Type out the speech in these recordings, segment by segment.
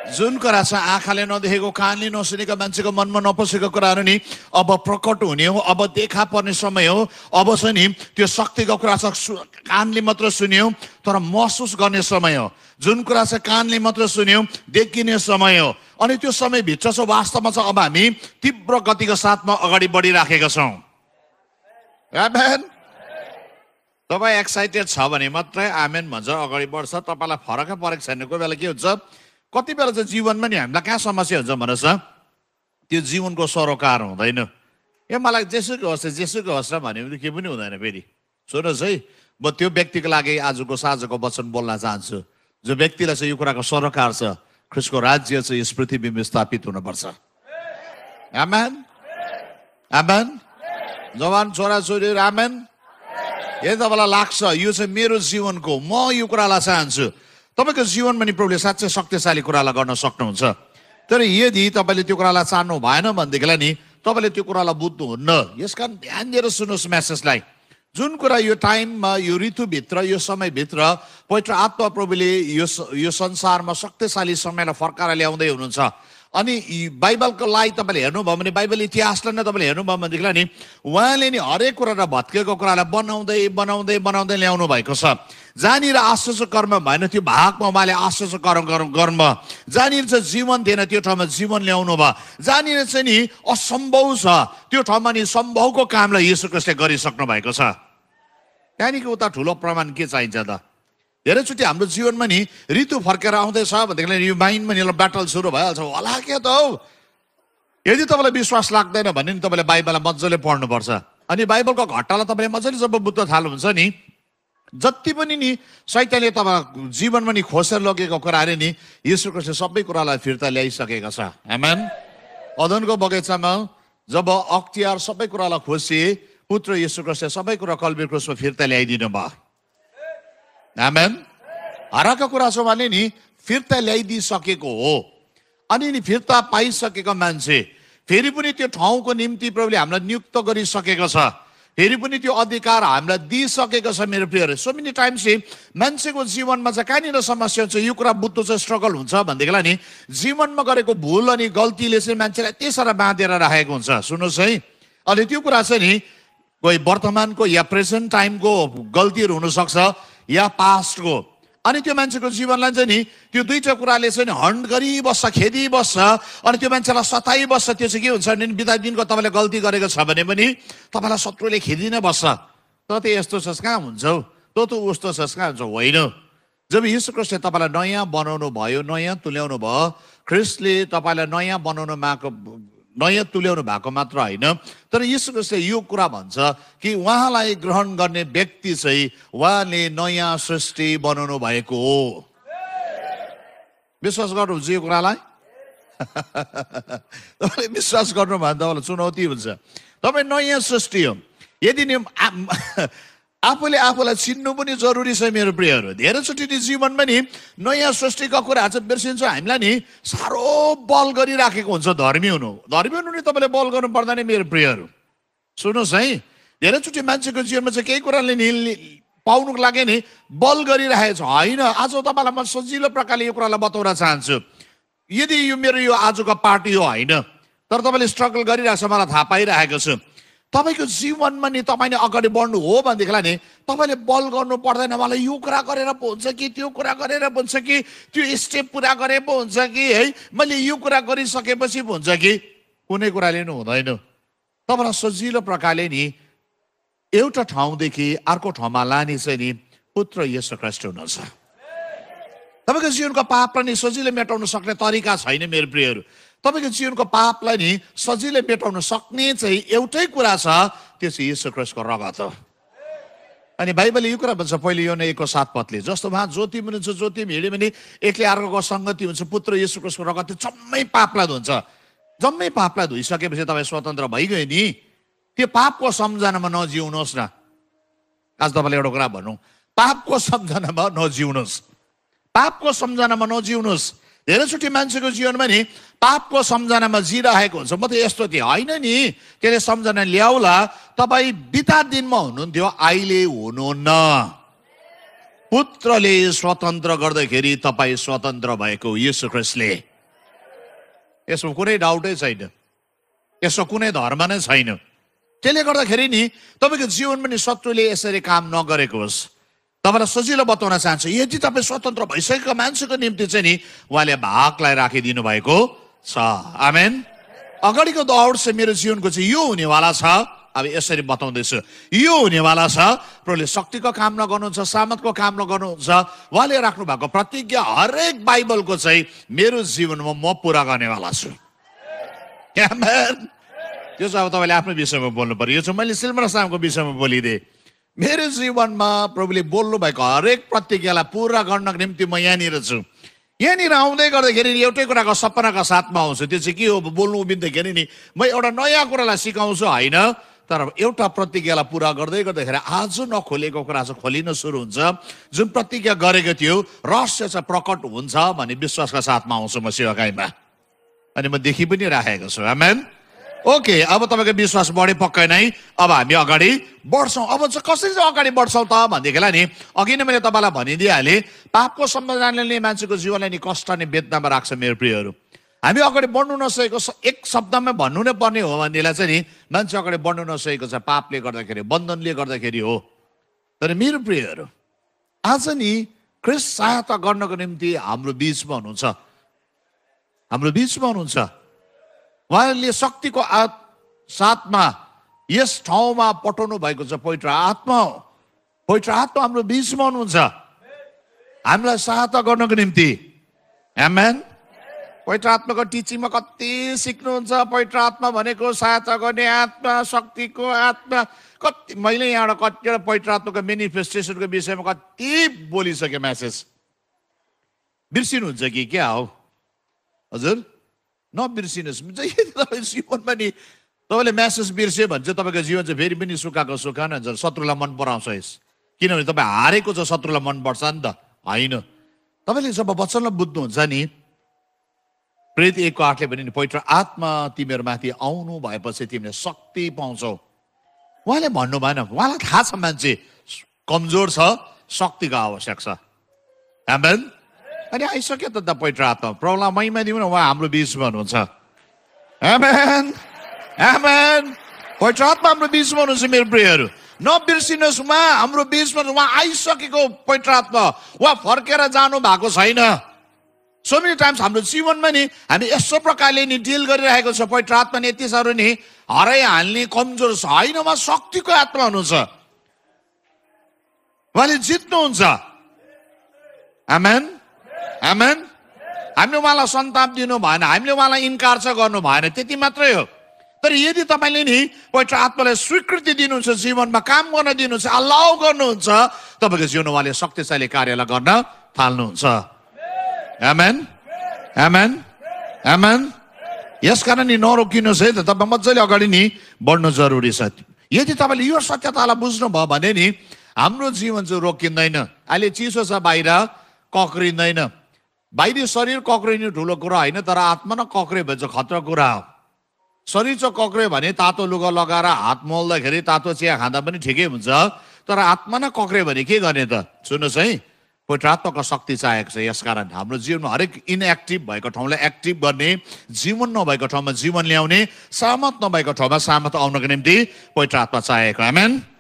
जुन कुरा चाहिँ आँखाले नदेखेको कानले नसुनेको मान्छेको मनमा नपसेको कुराहरू नि अब प्रकट हुने हो, अब देखा पर्ने समय हो। अब चाहिँ नि त्यो शक्तिको कुरा चाहिँ कानले मात्र सुन्यो तर महसुस गर्ने समय हो। जुन कुरा चाहिँ कानले मात्र सुन्यो देखिने समय हो। अनि त्यो समयभित्र चाहिँ वास्तवमा चाहिँ अब हामी तीव्र गतिको साथमा अगाडि बढिराखेका छौँ। आमेन। तपाईँ एक्साइटेड छ भने मात्रै आमेन भन्छ, अगाडि बढ्छ। तपाईँलाई फरकै परेको छैन। कोही बेला के हुन्छ, कति बेला चाहिँ जीवनमा नि हामीलाई कहाँ समस्या हुन्छ भन्नुहोस् त, त्यो जीवनको सरोकार हुँदैन। ए मलाई जेसुकै होस् जेसुकै होस् र भन्यो भने के पनि हुँदैन। फेरि सुन्नुहोस् है, म त्यो व्यक्तिको लागि आजको साँझको वचन बोल्न चाहन्छु, जो व्यक्तिलाई चाहिँ यो कुराको सरोकार छ, ख्रिस्टको राज्य चाहिँ यस पृथ्वीमा स्थापित हुनुपर्छ। आमेन आमेन। जवान छोराछोरीहरू आमेन। यदि तपाईँलाई लाग्छ यो चाहिँ मेरो जीवनको, म यो कुरालाई चाहन्छु, तपाईँको जीवनमा नि प्रभुले साँच्चै शक्तिशाली कुरालाई गर्न सक्नुहुन्छ। तर यदि तपाईँले त्यो कुरालाई चाहनु भएन भनेदेखिलाई नि तपाईँले त्यो कुरालाई बुझ्नुहुन्न। यसकारण ध्यान दिएर सुन्नुहोस् मेसेजलाई। जुन कुरा यो टाइममा, यो ऋतुभित्र, यो समयभित्र पवित्र आत्मा प्रभुले यो संसारमा शक्तिशाली समयलाई फर्काएर ल्याउँदै हुनुहुन्छ। अनि बाइबलको लागि तपाईँले हेर्नुभयो भने, बाइबल इतिहासलाई नै तपाईँले हेर्नुभयो भनेदेखिलाई नि उहाँले नि हरेक कुरा र भत्केको कुरालाई बनाउँदै बनाउँदै बनाउँदै ल्याउनु भएको छ। जहाँनिर आश्चर्य कर्म भएन त्यो भागमा उहाँले आश्चर्य कर्म, जहाँनिर चाहिँ जीवन थिएन त्यो ठाउँमा जीवन ल्याउनु भयो, जहाँनिर चाहिँ नि असम्भव छ त्यो ठाउँमा नि सम्भवको कामलाई येशू ख्रीष्टले गरिसक्नु भएको छ। त्यहाँदेखि उता ठुलो प्रमाण के चाहिन्छ त? धेरैचोटि हाम्रो जीवनमा नि ऋतु फर्केर आउँदैछ भनेदेखि यो माइन्डमा नि ब्याटल सुरु भइहाल्छ, होला के त हौ। यदि तपाईँलाई विश्वास लाग्दैन भने नि तपाईँले बाइबललाई मजाले पढ्नुपर्छ। अनि बाइबलको घट्टालाई तपाईँले मजाले जब बुझ्न थाल्नुहुन्छ नि, जति पनि नि शैतानले तपाईँको जीवनमा नि खोसेर लगेको कुराहरू नि येशू ख्रीष्टले सबै कुरालाई फिर्ता ल्याइसकेको छ। आमेन। अदनको बगैँचामा जब अख्तियार सबै कुरालाई खोसिए, पुत्र येशू ख्रीष्टले सबै कुरा कल्भरी क्रुसमा फिर्ता ल्याइदिनु भयो। आमेन। हराएको कुरा छ भने नि फिर्ता ल्याइदिइसकेको हो। अनि नि फिर्ता पाइसकेको मान्छे फेरि पनि त्यो ठाउँको निम्ति प्रभुले हामीलाई नियुक्त गरिसकेको छ, फेरि पनि त्यो अधिकार हामीलाई दिइसकेको छ। मेरो प्रियहरू, सो मेनी टाइम्स मान्छेको जीवनमा चाहिँ कहाँनिर समस्या हुन्छ, यो कुरा बुझ्नु चाहिँ स्ट्रगल हुन्छ भनेदेखिलाई नि जीवनमा गरेको भुल अनि गल्तीले चाहिँ मान्छेलाई त्यसरी बाँधेर राखेको हुन्छ। सुन्नुहोस् है, अनि त्यो कुरा चाहिँ नि कोही वर्तमानको या प्रेजेन्ट टाइमको गल्तीहरू हुनसक्छ या पास्टको। अनि त्यो मान्छेको जीवनलाई चाहिँ नि त्यो दुईटा कुराले चाहिँ हन्ट गरिबस्छ, खेदिबस्छ, अनि त्यो मान्छेलाई सताइबस्छ। त्यो चाहिँ के हुन्छ भने बिता दिनको तपाईँले गल्ती गरेको छ भने पनि तपाईँलाई शत्रुले खेदिन बस्छ। त यस्तो छस् कहाँ हुन्छ हौ, त उस्तो छस् कहाँ हुन्छ। होइन, जब येशू ख्रीष्टले तपाईँलाई नयाँ बनाउनु भयो, नयाँ तुल्याउनु भयो, ख्रीष्टले तपाईँलाई नयाँ बनाउनु नयाँ तुल्याउनु भएको मात्र होइन, तर येशू ख्रीष्टले यो कुरा भन्छ कि उहाँलाई ग्रहण गर्ने व्यक्ति चाहिँ उहाँले नयाँ सृष्टि बनाउनु भएको हो। विश्वास गर्नुहुन्छ यो कुरालाई? तपाईँले विश्वास गर्नु भने तपाईँलाई चुनौती हुन्छ। तपाईँ नयाँ सृष्टि हो। यदि नि आफूले आफूलाई चिन्नु पनि जरुरी छ। मेरो प्रियहरू, धेरैचोटि जीवनमा नि नयाँ सृष्टिको कुराहरू चाहिँ बिर्सिन्छ। हामीलाई नि साह्रो बल गरिराखेको हुन्छ धर्मी हुनु। धर्मी हुनु नि तपाईँले बल गर्नु पर्दैन। मेरो प्रियहरू सुन्नुहोस् है, धेरैचोटि मान्छेको जीवनमा चाहिँ केही कुराले नि पाउनुको लागि नि बल गरिराखेको छ। होइन, आज तपाईँलाई म सजिलो प्रकारले यो कुरालाई बताउन चाहन्छु। यदि यो मेरो यो आजको पार्टी हो होइन, तर तपाईँले स्ट्रगल गरिरहेको छ, मलाई थाहा पाइरहेको छु। तपाईँको जीवनमा नि तपाईँले अगाडि बढ्नु हो भनेदेखिलाई नि तपाईँले बल गर्नु पर्दैन। मलाई यो कुरा गरेर पो हुन्छ कि त्यो कुरा गरेर पो हुन्छ कि त्यो स्टेप पुरा गरे पो हुन्छ कि है मैले यो कुरा गरिसकेपछि पो हुन्छ कि, कुनै कुराले नि हुँदैन। तपाईँलाई सजिलो प्रकारले नि एउटा ठाउँदेखि अर्को ठाउँमा लाने चाहिँ नि पुत्र येशू ख्रीष्ट हुनुहुन्छ। तपाईँको जीवनको पापलाई नि सजिलै मेटाउन सक्ने तरिका छैन। मेरो प्रियहरू, तपाईँको जीवनको पापलाई नि सजिलै मेटाउन सक्ने चाहिँ एउटै कुरा छ, त्यो चाहिँ येशू ख्रीष्टको रगत हो। अनि बाइबलले यो कुरा भन्छ पहिले योहना 1:7 जस्तो वहाँ ज्योति हुनुहुन्छ, ज्योति हिँड्यो भने एकले अर्कोको सङ्गति हुन्छ। पुत्र येशू ख्रीष्टको रगतले जम्मै पापलाई धुन्छ। जम्मै पापलाई धोइसकेपछि तपाईँ स्वतन्त्र भइगयो नि। त्यो पापको सम्झनामा नजिउनुहोस् न। आज तपाईँलाई एउटा कुरा भनौँ, पापको सम्झनामा नजिउनुहोस्, पापको सम्झनामा नजिउनुहोस्। धेरैचोटि मान्छेको जीवनमा नि पापको सम्झनामा जिरहेको हुन्छ। म त यस्तो थिएँ होइन नि, त्यसले सम्झना ल्याउला। तपाईँ बिता दिनमा हुनुहुन्थ्यो, अहिले हुनुहुन्न। पुत्रले स्वतन्त्र गर्दाखेरि तपाईँ स्वतन्त्र भएको येशू ख्रीष्टले। यसमा कुनै डाउटै छैन, यसमा कुनै धर्म नै छैन। त्यसले गर्दाखेरि नि तपाईँको जीवनमा नि शत्रुले यसरी काम नगरेको होस्। तपाईँलाई सजिलो बताउन चाहन्छु, यदि तपाईँ स्वतन्त्र भइसकेको मान्छेको निम्ति चाहिँ नि उहाँले भागलाई राखिदिनु भएको छ। आमेन। अगाडिको दौड चाहिँ मेरो जीवनको चाहिँ यो हुनेवाला छ। अब यसरी बताउँदैछु, यो हुनेवाला छ। प्रभुले शक्तिको काम नगर्नुहुन्छ, सामर्थको काम नगर्नुहुन्छ। उहाँले राख्नु भएको प्रतिज्ञा हरेक बाइबलको चाहिँ मेरो जीवनमा म पुरा गर्नेवाला छु। आमेन। त्यो चाहिँ अब तपाईँले आफ्नो विषयमा बोल्नु पर्यो। यो चाहिँ मैले सिल्मर सामको विषयमा बोलिदिएँ। मेरो जीवनमा प्रभुले बोल्नु भएको हरेक प्रतिज्ञालाई पुरा गर्नको निम्ति म यहाँनिर छु। यहाँनिर आउँदै गर्दाखेरि एउटै कुराको सपनाका साथमा आउँछु। त्यो चाहिँ के हो बोल्नु उभिँदाखेरि नि म एउटा नयाँ कुरालाई सिकाउँछु होइन, तर एउटा प्रतिज्ञालाई पुरा गर्दै गर्दाखेरि आज नखोलेको कुरा चाहिँ खोलिन सुरु हुन्छ। जुन प्रतिज्ञा गरेको थियो रहस्य चाहिँ प्रकट हुन्छ भन्ने विश्वासका साथमा आउँछु म सेवाकाईमा, अनि म देखि पनि राखेको छु। आमेन। ओके, अब तपाईँको विश्वास बढे पक्कै नै। अब हामी अगाडि बढ्छौँ। अब चाहिँ कसरी चाहिँ अगाडि बढ्छौँ त भनेदेखिलाई नि अघि नै मैले तपाईँलाई भनिदिइहालेँ, पापको सम्झनाले मान्छेको जीवनलाई नि कष्ट अनि वेदनामा राख्छ। मेरो प्रियहरू, हामी अगाडि बढ्नु नसकेको एक शब्दमा भन्नु नै पर्ने हो भनेदेखिलाई चाहिँ नि मान्छे अगाडि बढ्नु नसकेको छ पापले गर्दाखेरि, बन्धनले गर्दाखेरि हो। तर मेरो प्रियहरू, आज नि ख्रीष्ट सहायता गर्नको निम्ति हाम्रो बिचमा हुनुहुन्छ, हाम्रो बिचमा हुनुहुन्छ। उहाँले शक्तिको साथमा यस ठाउँमा पठाउनु भएको छ। पवित्र आत्मा हो, पवित्र आत्मा हाम्रो बिचमा हुनुहुन्छ हामीलाई सहायता गर्नको निम्ति। आमेन। पवित्र आत्माको टिचिङमा कति सिक्नुहुन्छ। पवित्र आत्मा भनेको सहायता गर्ने आत्मा, शक्तिको आत्मा। कति मैले यहाँबाट कतिवटा पवित्र आत्माको मेनिफेस्टेसनको विषयमा कति बोलिसकेँ म्यासेज। बिर्सिनुहुन्छ कि क्या हो? हजुर नबिर्सिनुहोस्। तपाईँ जीवनमा नि तपाईँले म्यासेज बिर्स्यो भने चाहिँ तपाईँको जीवन चाहिँ फेरि पनि सुकाएको सुखा नै हुन्छ। शत्रुलाई मन पराउँछ यस, किनभने तपाईँ हारेको छ शत्रुलाई मन पर्छ नि त होइन। तपाईँले जब वचनलाई बुझ्नुहुन्छ नि, प्रेरित 1:8ले पनि पवित्र आत्मा तिमीहरू माथि आउनु भएपछि तिमीले शक्ति पाउँछौ। उहाँले भन्नु भएन, उहाँलाई थाहा छ मान्छे कमजोर छ, शक्तिको आवश्यक छ। आमेन। अनि आइसक्यो त पवित्र आत्मा, प्रभुलाई महिमा दिउँ न, उहाँ हाम्रो बिचमा हुनुहुन्छ। आमेन। आमेन। पवित्र आत्मा हाम्रो बिचमा हुनुहुन्छ। मेरो प्रियहरू, नबिर्सिनुहोस्, उहाँ हाम्रो बिचमा, उहाँ आइसकेको पवित्र आत्मा, उहाँ फर्केर जानु भएको छैन। सो मेनी टाइम्स हाम्रो जीवनमा नि हामी यस्तो प्रकारले नि डिल गरिरहेको छ। पवित्र आत्मा नि यति साह्रो नि हराइहाल्ने कमजोर छ होइन, उहाँ शक्तिको आत्मा हुनुहुन्छ, उहाँले जित्नुहुन्छ। आमेन। आमेन। हामीले उहाँलाई सन्ताप दिनु भएन, हामीले उहाँलाई इन्कार चाहिँ गर्नु भएन, त्यति मात्रै हो। तर यदि तपाईँले नि पवित्र आत्मालाई स्वीकृति दिनुहुन्छ, जीवनमा काम गर्न दिनुहुन्छ, अलाउ गर्नुहुन्छ, तपाईँको जीवन उहाँले शक्तिशाली कार्यलाई गर्न थाल्नुहुन्छ। आमेन। आमेन। आमेन। यसकारण नि नरोकिनुहोस् है त, तपाईँ मजाले अगाडि नि बढ्नु जरुरी छ। यदि तपाईँले यो सत्यतालाई बुझ्नुभयो भने नि हाम्रो जीवन चाहिँ रोकिँदैन। अहिले चिसो छ, बाहिर कक्रिँदैन। बाहिरी शरीर कक्रिनु ठुलो कुरा होइन, तर आत्मा न कक्रियो भने चाहिँ खतरा कुरा हो। शरीर चाहिँ कक्रियो भने तातो लुगा लगाएर हात मोल्दाखेरि तातो चिया खाँदा पनि ठिकै हुन्छ, तर आत्मा न कक्रियो भने के गर्ने त? सुन्नुहोस् है, पवित्र आत्माको शक्ति चाहिएको छ। यसकारण हाम्रो जीवनमा हरेक इनएक्टिभ भएको ठाउँलाई एक्टिभ गर्ने, जीवन नभएको ठाउँमा जीवन ल्याउने, सामर्थ नभएको ठाउँमा सामर्थ आउनको निम्ति पवित्र आत्मा चाहिएको। आमेन।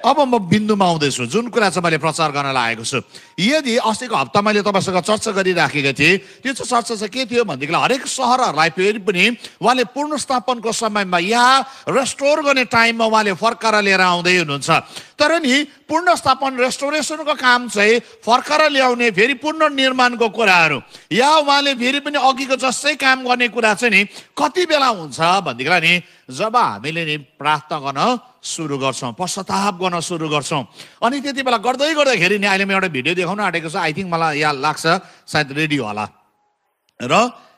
अब म बिन्दुमा आउँदैछु, जुन कुरा चाहिँ मैले प्रचार गर्न लागेको छु। यदि अस्तिको हप्ता मैले तपाईँसँग चर्चा गरिराखेको थिएँ, त्यो चाहिँ चर्चा चाहिँ के थियो भनेदेखि हरेक सहरहरूलाई फेरि पनि उहाँले पुनर्स्थापनको समयमा या रेस्टोर गर्ने टाइममा उहाँले फर्काएर लिएर आउँदै हुनुहुन्छ। तर नि पुनर्स्थापन रेस्टोरेसनको काम चाहिँ फर्काएर ल्याउने, फेरि पुनर्निर्माणको कुराहरू, या उहाँले फेरि पनि अघिको जस्तै काम गर्ने कुरा चाहिँ नि कति बेला हुन्छ भनेदेखिलाई नि जब हामीले नि प्रार्थना गर्न सुरु गर्छौँ, पश्चाताप गर्न सुरु गर्छौँ। अनि त्यति बेला गर्दै गर्दाखेरि नि अहिले म एउटा भिडियो देखाउन आँटेको छु। आई थिङ्क मलाई याद लाग्छ सायद रेडियो होला, र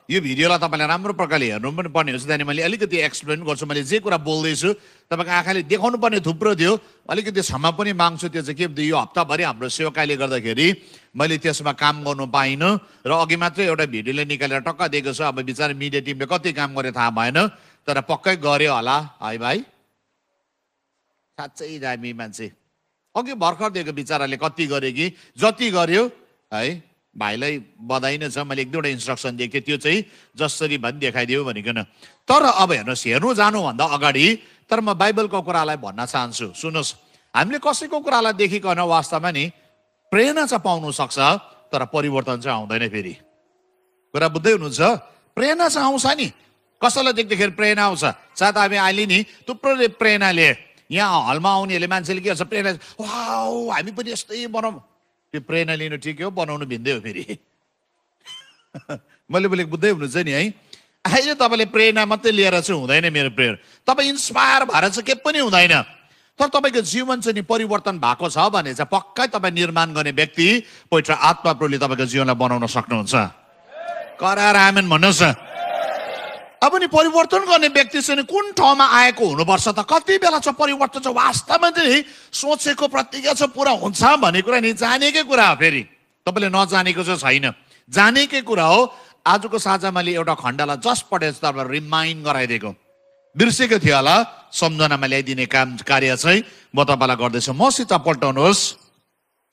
यो भिडियोलाई तपाईँले राम्रो प्रकारले हेर्नु पनि पर्ने हुन्छ। त्यहाँदेखि मैले अलिकति एक्सप्लेन गर्छु। मैले जे कुरा बोल्दैछु तपाईँको आँखाले देखाउनु पर्ने थुप्रो थियो, अलिकति क्षमा पनि माग्छु। त्यो चाहिँ के यो हप्ताभरि हाम्रो सेवकाईले गर्दाखेरि मैले त्यसमा काम गर्नु पाइनँ, र अघि मात्रै एउटा भिडियोले निकालेर टक्का दिएको छु। अब बिचरा मिडिया टिमले कति काम गरे थाहा भएन, तर पक्कै गर्यो होला है भाइ। साँच्चै दामी मान्छे, अघि भर्खर दिएको बिचराले कति गर्यो कि जति गर्यो है, भाइलाई बधाई नै छ, मैले एक दुईवटा इन्स्ट्रक्सन दिएको थिएँ, त्यो चाहिँ जसरी भनी देखाइदियो भनिकन। तर अब हेर्नुहोस्, हेर्नु जानुभन्दा अगाडि तर म बाइबलको कुरालाई भन्न चाहन्छु। सुन्नुहोस्, हामीले कसैको कुरालाई देखिकन वास्तवमा नि प्रेरणा चाहिँ पाउनु सक्छ, तर परिवर्तन चाहिँ आउँदैन। फेरि कुरा बुझ्दै हुनुहुन्छ? प्रेरणा चाहिँ आउँछ नि, कसैलाई देख्दाखेरि प्रेरणा आउँछ। सायद हामी अहिले नि थुप्रोले प्रेरणाले यहाँ हलमा आउनेहरूले मान्छेले के गर्छ, प्रेरणा, वाउ हामी पनि यस्तै बनाऊँ। त्यो प्रेरणा लिनु ठिकै हो, बनाउनु भिन्दै हो। फेरि मैले बोलेको बुझ्दै हुनुहुन्छ नि है? अहिले तपाईँले प्रेरणा मात्रै लिएर चाहिँ हुँदैन मेरो प्रेयर, तपाईँ इन्सपायर भएर चाहिँ के पनि हुँदैन। तर तपाईँको जीवन चाहिँ नि परिवर्तन भएको छ भने चाहिँ पक्कै तपाईँ निर्माण गर्ने व्यक्ति पवित्र आत्मा प्रभुले तपाईँको जीवनलाई बनाउन सक्नुहुन्छ। करार आमेन भन्नुहोस् न। अब नि परिवर्तन गर्ने व्यक्ति चाहिँ कुन ठाउँमा आएको हुनुपर्छ त? कति बेला चाहिँ परिवर्तन चाहिँ वास्तवमा चाहिँ सोचेको प्रतिज्ञा चाहिँ पुरा हुन्छ भन्ने कुरा नि जानेकै कुरा हो। फेरि तपाईँले नजानेको चाहिँ छैन, जानेकै कुरा हो। आजको साझा मैले एउटा खण्डलाई जस्ट पढेर तपाईँलाई रिमाइन्ड गराइदिएको, बिर्सेको थियो होला, सम्झनामा ल्याइदिने कार्य चाहिँ म तपाईँलाई गर्दैछु। मसित पल्टाउनुहोस्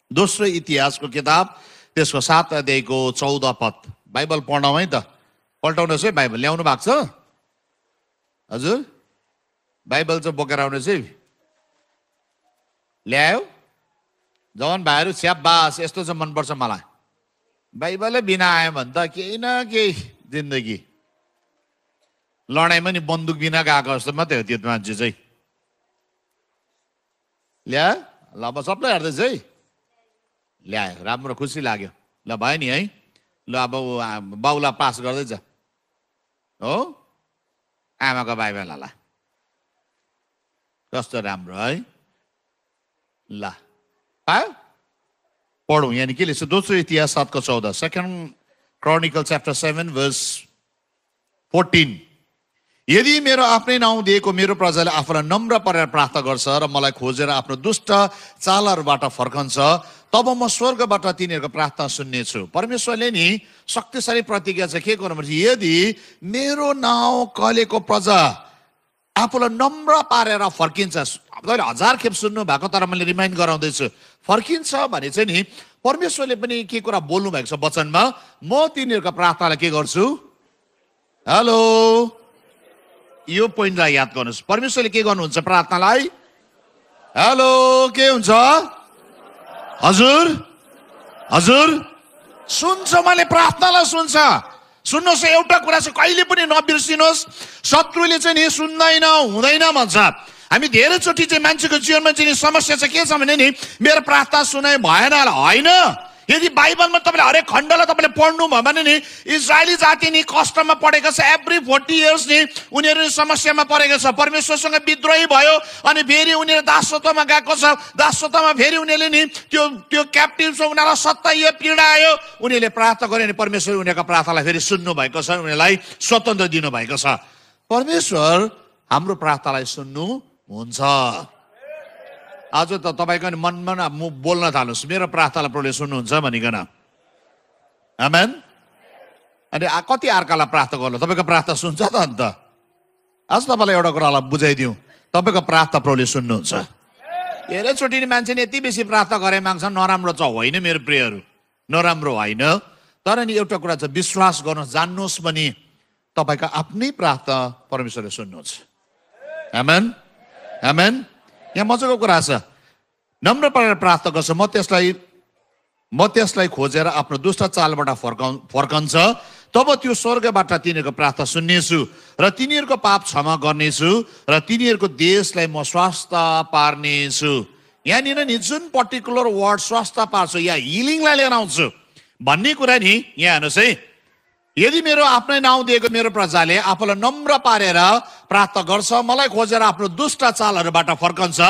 दोस्रो इतिहासको किताब, त्यसको 7 अध्यायको 14 पद। बाइबल पढ्नौँ है त, पल्टाउनुहोस् है। बाइबल ल्याउनु भएको छ? हजुर, बाइबल चाहिँ बोकेर आउनुहोस् है। ल्यायो? जवान भाइहरू स्याबास, यस्तो चाहिँ मनपर्छ मलाई। बाइबलै बिना आयो भने त केही न केही जिन्दगी लडाइँमा नि बन्दुक बिना गएको जस्तो मात्रै हो त्यो मान्छे चाहिँ। ल्या ल, अब सबलाई हेर्दैछ है। ल्यायो, राम्रो, खुसी लाग्यो। ल भयो नि है। ल अब बाउला पास गर्दैछ हो, आमाको बाइबललाई। कस्तो राम्रो है। ल पायो, पढौँ। यानी के लेख्छ? दोस्रो इतिहास 7 को 14, सेकेन्ड क्रोनिकल च्याप्टर 7 वर्स 14। यदि मेरो आफ्नै नाउँ दिएको मेरो प्रजाले आफूलाई नम्र परेर प्रार्थना गर्छ र मलाई खोजेर आफ्नो दुष्ट चालहरूबाट फर्कन्छ, तब म स्वर्गबाट तिनीहरूको प्रार्थना सुन्नेछु। परमेश्वरले नि शक्तिशाली प्रतिज्ञा चाहिँ के गर्नुपर्छ? यदि मेरो नाउँ कहलेको प्रजा आफूलाई नम्र पारेर फर्किन्छ, तपाईँले 1000 खेप सुन्नु भएको, तर मैले रिमाइन्ड गराउँदैछु, फर्किन्छ भने चाहिँ नि परमेश्वरले पनि के कुरा बोल्नु भएको छ वचनमा, म तिनीहरूको प्रार्थनालाई के गर्छु? हेलो, यो पोइन्टलाई याद गर्नुहोस्। परमेश्वरले के गर्नुहुन्छ प्रार्थनालाई? हेलो, के हुन्छ? हजुर, हजुर सुन्छ, मैले प्रार्थनालाई सुन्छ। सुन्नुहोस्, एउटा कुरा चाहिँ कहिले पनि नबिर्सिनुहोस्, शत्रुले चाहिँ नि सुन्दैन, हुँदैन भन्छ। हामी धेरैचोटि चाहिँ मान्छेको जीवनमा चाहिँ समस्या चाहिँ के छ भने नि मेरो प्रार्थना सुनाइ भएन होइन। यदि बाइबलमा तपाईँले हरेक खण्डलाई तपाईँले पढ्नु भयो भने नि इजरायली जाति नि कष्टमा परेको छ। एभ्री 40 इयर्स नि उनीहरू समस्यामा परेको छ। परमेश्वरसँग विद्रोही भयो अनि फेरि उनीहरू दासत्वमा गएको छ। दासत्वमा फेरि उनीहरूले नि त्यो क्याप्टिभ छ, उनीहरूलाई 70 यो पीडा आयो। उनीहरूले प्रार्थना गरे अनि परमेश्वर उनीहरूको प्रार्थनालाई फेरि सुन्नु भएको छ, उनीहरूलाई स्वतन्त्र दिनुभएको छ। परमेश्वर हाम्रो प्रार्थनालाई सुन्नु हुन्छ। आज त तपाईँको मनमा म बोल्न थाल्नुहोस्, मेरो प्रार्थनालाई प्रभुले सुन्नुहुन्छ भनिकन। आमेन। अनि कति अर्कालाई प्रार्थना गर्नु, तपाईँको प्रार्थना सुन्छ त? अन्त आज तपाईँलाई एउटा कुरालाई बुझाइदिउँ, तपाईँको प्रार्थना प्रभुले सुन्नुहुन्छ। धेरैचोटि नि मान्छेले यति बेसी प्रार्थना गरे माग्छ, नराम्रो चाहिँ होइन मेरो प्रियहरू, नराम्रो होइन। तर नि एउटा कुरा चाहिँ विश्वास गर्नुहोस्, जान्नुहोस् भने तपाईँको आफ्नै प्रार्थना परमेश्वरले सुन्नुहुन्छ। आमेन, आमेन। यहाँ मजाको कुरा छ, नम्र परेर प्रार्थना गर्छ, म त्यसलाई खोजेर आफ्नो दुष्ट चालबाट फर्कन्छ, तब त्यो स्वर्गबाट तिनीहरूको प्रार्थना सुन्नेछु र तिनीहरूको पाप क्षमा गर्नेछु र तिनीहरूको देशलाई म स्वस्थ पार्नेछु। यहाँनिर नि जुन पर्टिकुलर वर्ड स्वस्थ पार्छु या हिलिङलाई लिएर आउँछु भन्ने कुरा नि यहाँ हेर्नुहोस् है। यदि मेरो आफ्नै नाउँ दिएको मेरो प्रजाले आफूलाई नम्र पारेर प्रार्थना गर्छ, मलाई खोजेर आफ्नो दुष्ट चालहरूबाट फर्कन्छ,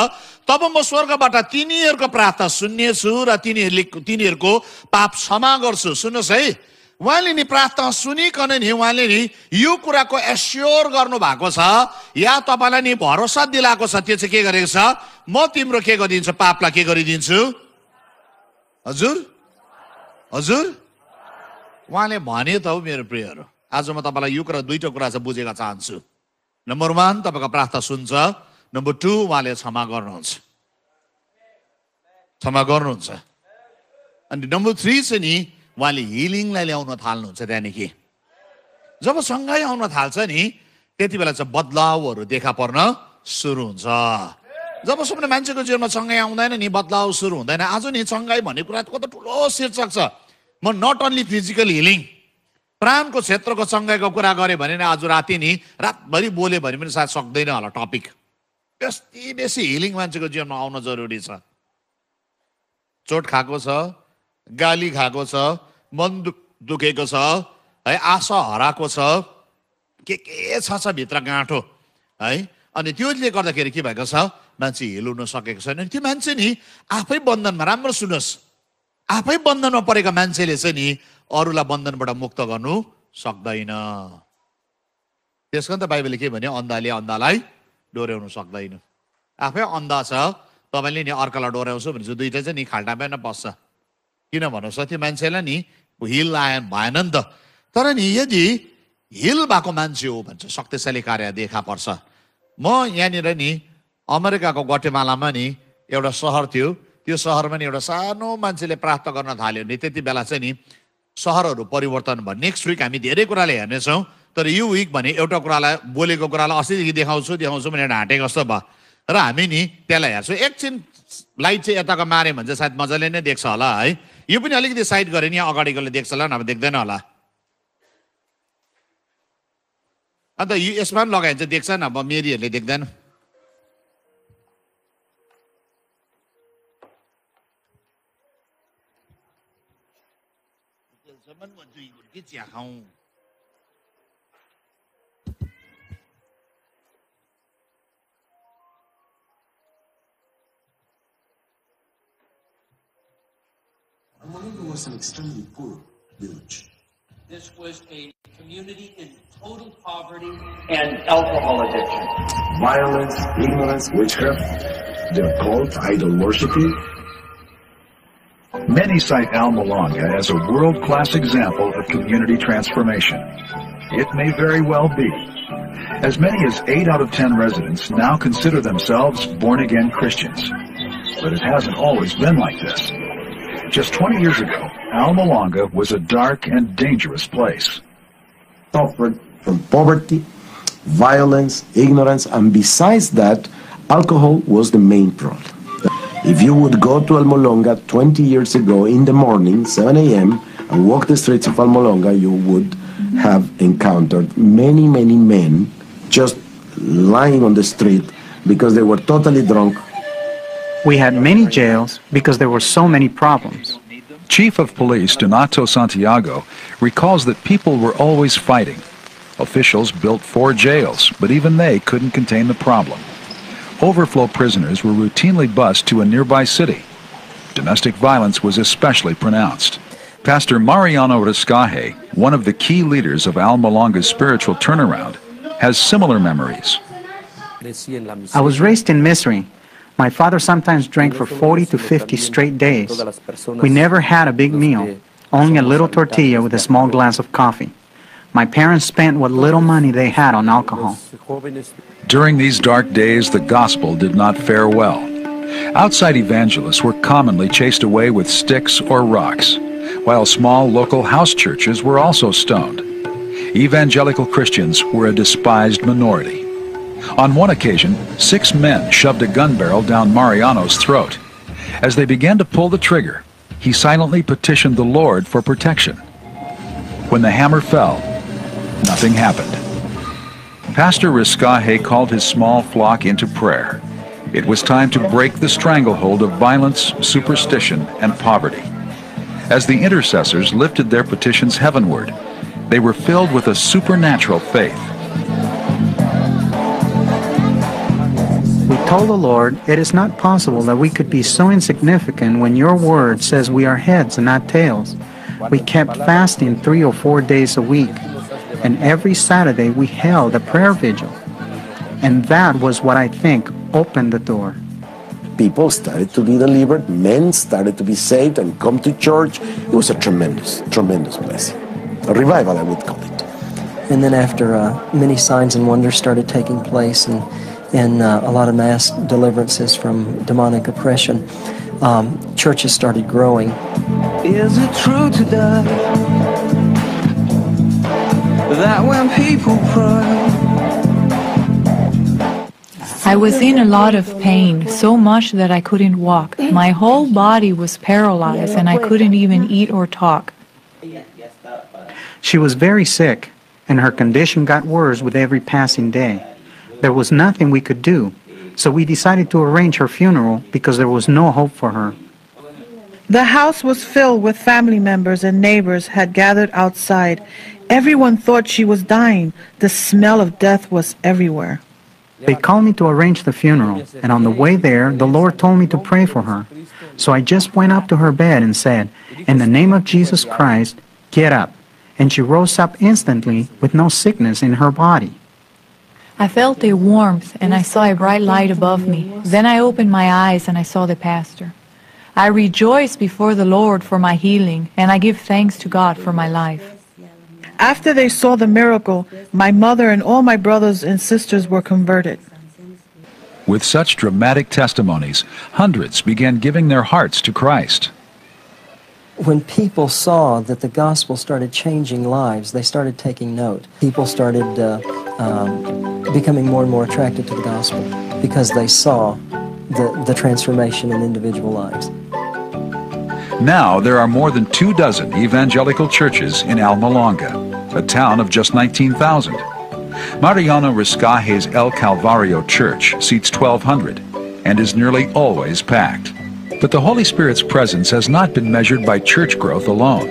तब म स्वर्गबाट तिनीहरूको प्रार्थना सुन्नेछु र तिनीहरूको पाप क्षमा गर्छु। सुन्नुहोस् है, उहाँले नि प्रार्थना सुनिकन नि उहाँले नि यो कुराको एस्योर गर्नु भएको छ या तपाईँलाई नि भरोसा दिलाएको छ। त्यो चाहिँ के गरेको छ? म तिम्रो के गरिदिन्छु? पापलाई के गरिदिन्छु? हजुर, हजुर उहाँले भने त हो मेरो प्रियहरू। आज म तपाईँलाई यो कुरा दुईटा कुरा चाहिँ बुझेका चाहन्छु। नम्बर 1 तपाईँको प्रार्थना सुन्छ, नम्बर 2 उहाँले क्षमा गर्नुहुन्छ, क्षमा गर्नुहुन्छ। अनि नम्बर 3 चाहिँ नि उहाँले हिलिङलाई ल्याउन थाल्नुहुन्छ त्यहाँदेखि जब सँगै आउन थाल्छ नि त्यति बेला चाहिँ बदलावहरू देखा पर्न सुरु हुन्छ जबसम्म मान्छेको जीवनमा सँगै आउँदैन नि बदलाव सुरु हुँदैन आज नि सँगै भन्ने कुरा कति ठुलो शीर्षक छ म नट ओन्ली फिजिकल हिलिङ प्राणको क्षेत्रको सँगैको कुरा गरेँ भने नि आज राति नि रातभरि बोल्यो भने पनि सायद सक्दैन होला टपिक त्यति बेसी हिलिङ मान्छेको जीवनमा आउन जरुरी छ चोट खाएको छ गाली खाएको छ मन दुखेको छ है आशा हराएको छ के छ भित्र गाँठो है अनि त्यसले गर्दाखेरि के भएको छ मान्छे हिलुन सकेको छैन त्यो मान्छे नि आफै बन्धनमा राम्रो सुन्नुहोस् आफै बन्धनमा परेका मान्छेले चाहिँ नि अरूलाई बन्धनबाट मुक्त गर्नु सक्दैन त्यसको त बाइबलले के भन्यो अन्धाले अन्धालाई डोर्याउनु सक्दैन आफै अन्धा छ तपाईँले नि अर्कालाई डोर्याउँछु भने चाहिँ दुईटा चाहिँ नि खाल्टामै पस्छ किन भन्नुहोस् त्यो मान्छेलाई नि हिल भएन नि त तर नि यदि हिल भएको मान्छे हो भने चाहिँ शक्तिशाली कार्य देखा पर्छ म यहाँनिर नि अमेरिकाको ग्वाटेमालामा नि एउटा सहर थियो त्यो सहरमा नि एउटा सानो मान्छेले प्रार्थना गर्न थाल्यो नि त्यति बेला चाहिँ नि सहरहरू परिवर्तन भयो नेक्स्ट विक हामी धेरै कुराले हेर्नेछौँ तर यो विक भने एउटा कुरालाई बोलेको कुरालाई अस्तिदेखि देखाउँछु भनेर ढाँटेको जस्तो भयो र हामी नि त्यसलाई हेर्छौँ एकछिन लाइट चाहिँ यताको माऱ्यो भने चाहिँ सायद मजाले नै देख्छ होला है यो पनि अलिकति साइड गऱ्यो नि अगाडिकोले देख्छ होला नभए देख्दैन होला अन्त यो यसमा पनि लगायो भने चाहिँ देख्छ अब मेरीहरूले देख्दैन Almalonga was an extremely poor village. This was a community in total poverty and alcohol addiction. Violence, ignorance, witchcraft, their cult, idol worshiping. Many cite Almalonga as a world-class example of community transformation. It may very well be. As many as 8 out of 10 residents now consider themselves born-again Christians. But it hasn't always been like this. Just 20 years ago, Almalonga was a dark and dangerous place. Suffered from poverty, violence, ignorance, and besides that, alcohol was the main problem. If you would go to Almalonga 20 years ago in the morning, 7 a.m., and walk the streets of Almalonga, you would have encountered many, many men just lying on the street because they were totally drunk. We had many jails because there were so many problems. Chief of Police Donato Santiago recalls that people were always fighting. Officials built 4 jails, but even they couldn't contain the problem. Overflow prisoners were routinely bused to a nearby city. Domestic violence was especially pronounced. Pastor Mariano Riscaje, one of the key leaders of Almalonga's spiritual turnaround, has similar memories. I was raised in misery. My father sometimes drank for 40 to 50 straight days. We never had a big meal, only a little tortilla with a small glass of coffee. My parents spent what little money they had on alcohol. During these dark days, the gospel did not fare well. Outside evangelists were commonly chased away with sticks or rocks, while small local house churches were also stoned. Evangelical Christians were a despised minority. On one occasion, 6 men shoved a gun barrel down Mariano's throat. As they began to pull the trigger, he silently petitioned the Lord for protection. When the hammer fell, nothing happened. Pastor Riscaje called his small flock into prayer. It was time to break the stranglehold of violence, superstition, and poverty. As the intercessors lifted their petitions heavenward, they were filled with a supernatural faith. We told the Lord, it is not possible that we could be so insignificant when your word says we are heads and not tails. We kept fasting 3 or 4 days a week, and every Saturday we held a prayer vigil. And that was what I think opened the door. People started to be delivered, men started to be saved and come to church. It was a tremendous, tremendous blessing. A revival, I would call it. And then after many signs and wonders started taking place and a lot of mass deliverances from demonic oppression, churches started growing. Is it true today that when people pray? I was in a lot of pain, so much that I couldn't walk. My whole body was paralyzed and I couldn't even eat or talk. She was very sick, and her condition got worse with every passing day. There was nothing we could do, so we decided to arrange her funeral because there was no hope for her. The house was filled with family members and neighbors had gathered outside. Everyone thought she was dying. The smell of death was everywhere. They called me to arrange the funeral, and on the way there, the Lord told me to pray for her. So I just went up to her bed and said, "In the name of Jesus Christ, get up." And she rose up instantly with no sickness in her body. I felt a warmth and I saw a bright light above me. Then I opened my eyes and I saw the pastor. I rejoice before the Lord for my healing, and I give thanks to God for my life. After they saw the miracle, my mother and all my brothers and sisters were converted. With such dramatic testimonies, hundreds began giving their hearts to Christ. When people saw that the gospel started changing lives, they started taking note. People started becoming more and more attracted to the gospel because they saw the transformation in individual lives. Now there are more than 24 evangelical churches in Almolonga, a town of just 19,000. Mariano Riscaje's El Calvario Church seats 1,200 and is nearly always packed. But the Holy Spirit's presence has not been measured by church growth alone.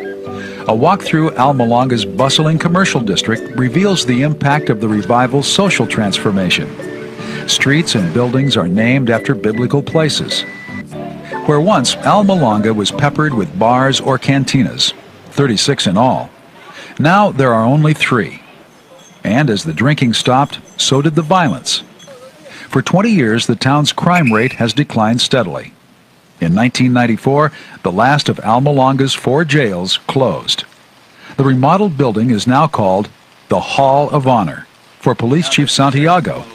A walk through Almolonga's bustling commercial district reveals the impact of the revival's social transformation. Streets and buildings are named after biblical places. Where once Almolonga was peppered with bars or cantinas, 36 in all, now there are only 3. And as the drinking stopped, so did the violence. For 20 years, the town's crime rate has declined steadily. In 1994, the last of Almolonga's 4 jails closed. The remodeled building is now called the Hall of Honor. For Police Chief Santiago,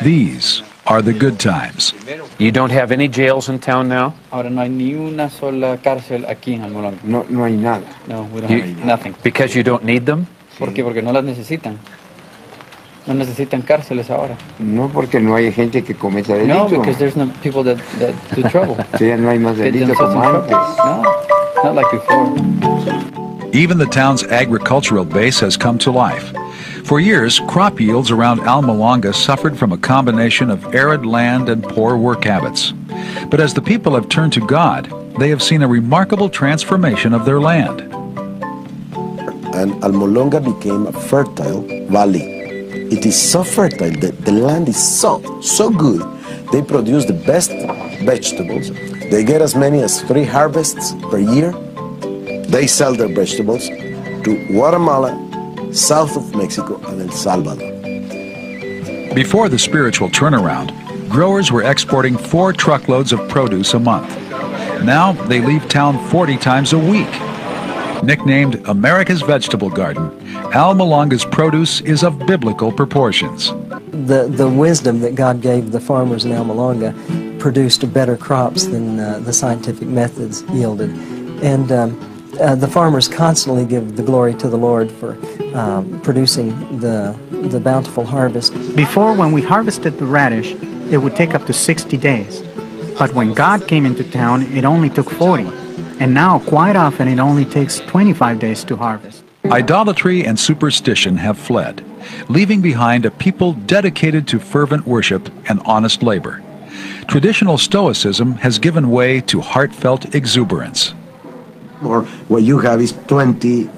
these are the good times. You don't have any jails in town now? Ahora no hay ni una sola cárcel aquí en Almolonga. No hay nada. No, we don't have nothing. Because you don't need them? ¿Por qué? Porque no las necesitan. No necesitan cárceles ahora. No, porque no hay gente que cometa delito. No, because there's no people that do trouble. Sí, ya no hay más delito como antes. No, not like before. Even the town's agricultural base has come to life. For years, crop yields around Almolonga suffered from a combination of arid land and poor work habits. But as the people have turned to God, they have seen a remarkable transformation of their land. And Almolonga became a fertile valley. It is so fertile that the land is so good. They produce the best vegetables. They get as many as 3 harvests per year. They sell their vegetables to Guatemala, south of Mexico, and El Salvador. Before the spiritual turnaround, growers were exporting 4 truckloads of produce a month. Now they leave town 40 times a week. Nicknamed America's Vegetable Garden, Almolonga's produce is of biblical proportions. The wisdom that God gave the farmers in Almolonga produced better crops than the scientific methods yielded. And the farmers constantly give the glory to the Lord for producing the bountiful harvest. Before, when we harvested the radish, it would take up to 60 days. But when God came into town, it only took 40. And now, quite often, it only takes 25 days to harvest. Idolatry and superstition have fled, leaving behind a people dedicated to fervent worship and honest labor. Traditional Stoicism has given way to heartfelt exuberance. Or what you have is 20